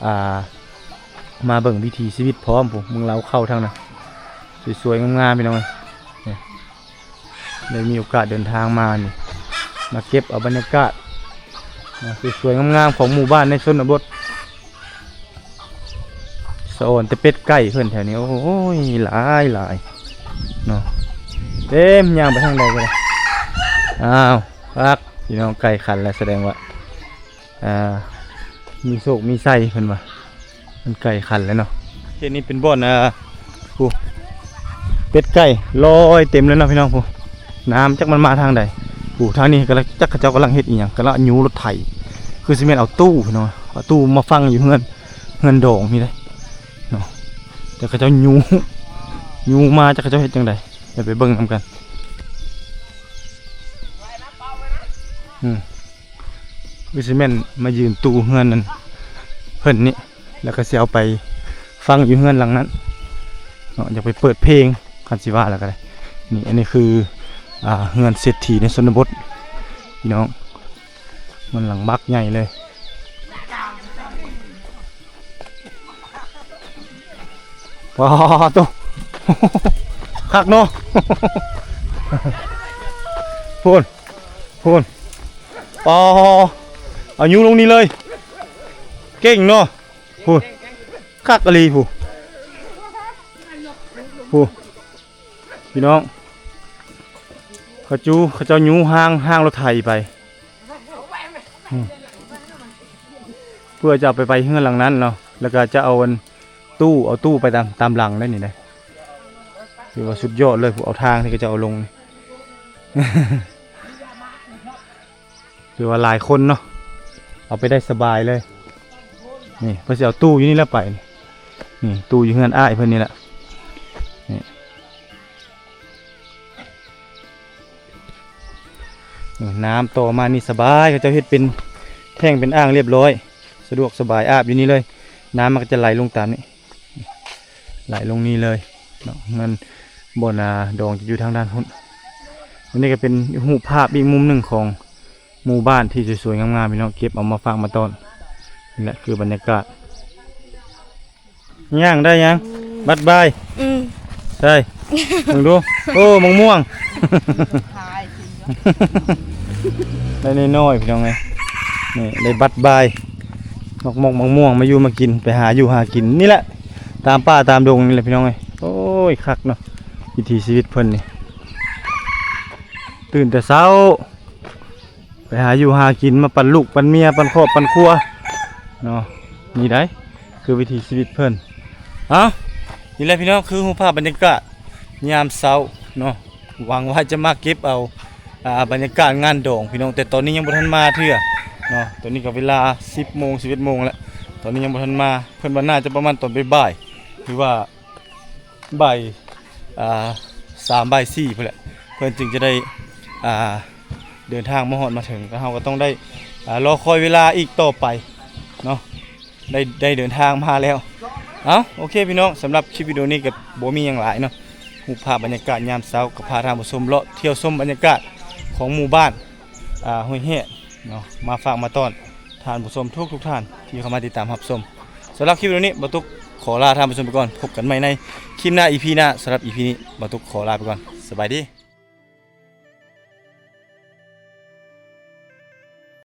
ອ່າ ມາເບິ່ງວິຖີຊີວິດພ້ອມ ຜູ້ເມືອງລາວເຂົ້າທາງນັ້ນ ສວຍໆງາມໆ ພີ່ນ້ອງເອີຍ. ນີ້ ໄດ້ມີໂອກາດເດີນທາງມານີ້ ມາເກັບເອົາບັນຍາກາດນະ ສວຍໆງາມໆຂອງໝູ່ບ້ານໃນຊົນນະບົດ. ສະອອນແຕ່ເປັດໄກ່ເພິ່ນແຖວນີ້ ໂອ້ຍ ຫຼາຍໆເນາະ ເຕັມ ຍ່າງໄປທາງໃດກໍໄດ້. ອ້າວ ຄັກ ພີ່ນ້ອງ ໄກ່ຂັນແລ້ວ ສະແດງວ່າ ອ່າ ມີໂຊກມີໄຊເພິ່ນວ່າ ມັນໄກ່ຂັນແລ້ວເນາະ. ເຂດນີ້ເປັນບ່ອນ ອ່າ ຜູ້ ເປັດໄກ່ລອຍເຕັມເລີຍເນາະພີ່ນ້ອງ. ຜູ້ ນ້ຳຈັກມັນມາທາງໃດ. ຜູ້ ທາງນີ້ກໍຈັກເຂົາເຈົ້າກຳລັງເຮັດອີ່ຫຍັງ ກຳລັງຍູ້ລົດໄຖ ຄືຊິແມ່ນເອົາຕູ້ພີ່ນ້ອງ ເອົາຕູ້ມາຝັງຢູ່ເຮືອນ ເຮືອນດອງນີ້ເດ້ເນາະ. ແຕ່ເຂົາເຈົ້າຍູ້ ຍູ້ມາ ຈັກເຂົາເຈົ້າເຮັດຈັ່ງໃດ ດຽວໄປເບິ່ງນຳກັນ. ອືມ ຄືຊິແມ່ນມາຢືມຕູ້ເຮືອນນັ້ນເພິ່ນນີ້ ແລ້ວກໍຊິເອົາໄປຝັງຢູ່ເຮືອນຫຼັງນັ້ນເນາະ. ຢາກໄປເປີດເພງ ຄັນຊິວ່າແລ້ວກໍໄດ້. ນີ້ ອັນນີ້ຄື ອ່າ ເຮືອນເສດຖີໃນຊົນນະບົດ ພີ່ນ້ອງ ມັນຫຼັງບັກໃຫຍ່ເລີຍ. ປາໂຕ ຄັກເນາະ. ພຸ້ນ ພຸ້ນ ປາ ເອົາຍູ້ລົງນີ້ເລີຍ ເກັ່ງເນາະ. ພຸ້ນ ຄັກອີ່ຫຼີ ຜູ້ ຜູ້ ພີ່ນ້ອງ ເຂົາຈູ ເຂົາເຈົ້າຍູ້ຮາງ ຮາງລົດໄຖໄປ ອືມ ເພື່ອຈະເອົາໄປໄວ້ເຮືອນຫຼັງນັ້ນເນາະ. ແລ້ວກໍຈະເອົາອັນ ຕູ້ ເອົາຕູ້ໄປຕາມ ຕາມຫຼັງໄດ້ນີ້ໄດ໋. ຖືວ່າສຸດຍອດເລີຍ ຜູ້ ເອົາທາງທີ່ເຂົາເຈົ້າເອົາລົງນີ້ ຖືວ່າຫຼາຍຄົນເນາະ ເອົາໄປໄດ້ສະບາຍເລີຍ. ນີ້ ເພິ່ນຊິເອົາຕູ້ຢູ່ນີ້ແຫຼະໄປ ນີ້ ຕູ້ຢູ່ເຮືອນອ້າຍເພິ່ນນີ້ແຫຼະ. ນີ້ ນີ້ ນ້ຳຕໍ່ມານີ້ສະບາຍ ເຂົາເຈົ້າເຮັດເປັນແທ້ງເປັນອ່າງລຽບຮ້ອຍ ສະດວກສະບາຍ ອາບຢູ່ນີ້ເລີຍ. ນ້ຳມັນກໍຈະໄຫຼລົງຕາມນີ້ ໄຫຼລົງນີ້ເລີຍເນາະ. ເຮືອນບ່ອນ ອ່າ ດອງຈະຢູ່ທາງດ້ານພຸ້ນ. ອັນນີ້ກໍເປັນຮູບພາບອີກມຸມໜຶ່ງຂອງໝູ່ບ້ານທີ່ສວຍໆງາມໆ ພີ່ນ້ອງ ເກັບເອົາມາຝາກມາຕ້ອນ. ນີ້ແຫຼະຄືບັນຍາກາດ. ຍ່າງໄດ້ຫຍັງ? ບັດບາຍ. ອືມ ໃຊ່ ເບິ່ງດູ. ໂອ້ ມະມ່ວງ ໄດ້ນ້ອຍໆ ພີ່ນ້ອງເອີຍ. ນີ້ ໄດ້ບັດບາຍ ໝາກມົກໝາກມ່ວງ ມາຢູ່ມາກິນ ໄປຫາຢູ່ຫາກິນນີ້ແຫຼະ ຕາມປ່າຕາມດົງນີ້ແຫຼະ ພີ່ນ້ອງເອີຍ. ໂອ້ຍ ຄັກເນາະ ວິຖີຊີວິດເພິ່ນນີ້ ຕື່ນແຕ່ເຊົ້າ ໄປຫາຢູ່ຫາກິນ ມາປັນລູກປັນເມຍ ປັນຄອບປັນຄົວເນາະ. ນີ້ໄດ໋ຄືວິຖີຊີວິດເພິ່ນ. ເອົ້າ ນີ້ແຫຼະພີ່ນ້ອງ ຄືຮູບພາບບັນຍາກາດຍາມເຊົ້າເນາະ. ຫວັງວ່າຈະມາເກັບເອົາ ອ່າ ບັນຍາກາດງານດອງພີ່ນ້ອງ ແຕ່ຕອນນີ້ຍັງບໍ່ທັນມາເທື່ອເນາະ. ຕອນນີ້ກໍເວລາສິບໂມງ ສິບເອັດໂມງແລ້ວ ຕອນນີ້ຍັງບໍ່ທັນມາ. ເພິ່ນວ່າໜ້າຈະປະມານຕອນບ່າຍໆ ຫຼືວ່າ ບ່າຍ ອ່າ ສາມ ບ່າຍສີ່ພຸ້ນແຫຼະ ເພິ່ນຈຶ່ງຈະໄດ້ ອ່າ ເດີນທາງມາຮອດມາເຖິງ. ແລ້ວເຮົາກໍຕ້ອງໄດ້ ອ່າ ລໍຄອຍເວລາອີກຕໍ່ໄປເນາະ ໄດ້ ໄດ້ເດີນທາງມາແລ້ວ. ເອົ້າ ໂອເຄພີ່ນ້ອງ ສຳລັບຄລິບວິດີໂອນີ້ກໍບໍ່ມີຫຍັງຫຼາຍເນາະ. ຮູບພາບບັນຍາກາດຍາມເຊົ້າ ກໍພາທ່ານຜູ້ຊົມເລາະທ່ຽວຊົມບັນຍາກາດຂອງໝູ່ບ້ານ ອ່າ ຫ້ວຍແຮດເນາະ ມາຝາກມາຕ້ອນທ່ານຜູ້ຊົມທຸກໆທ່ານທີ່ເຂົ້າມາຕິດຕາມຮັບຊົມ. ສຳລັບຄລິບວິດີໂອນີ້ ບ່າວຕຸກຂໍລາທ່ານຜູ້ຊົມໄປກ່ອນ. ພົບກັນໃໝ່ໃນຄລິບໜ້າ ອີພີໜ້າ. ສຳລັບອີພີນີ້ ບ່າວຕຸກຂໍລາໄປກ່ອນ. ສະບາຍດີ.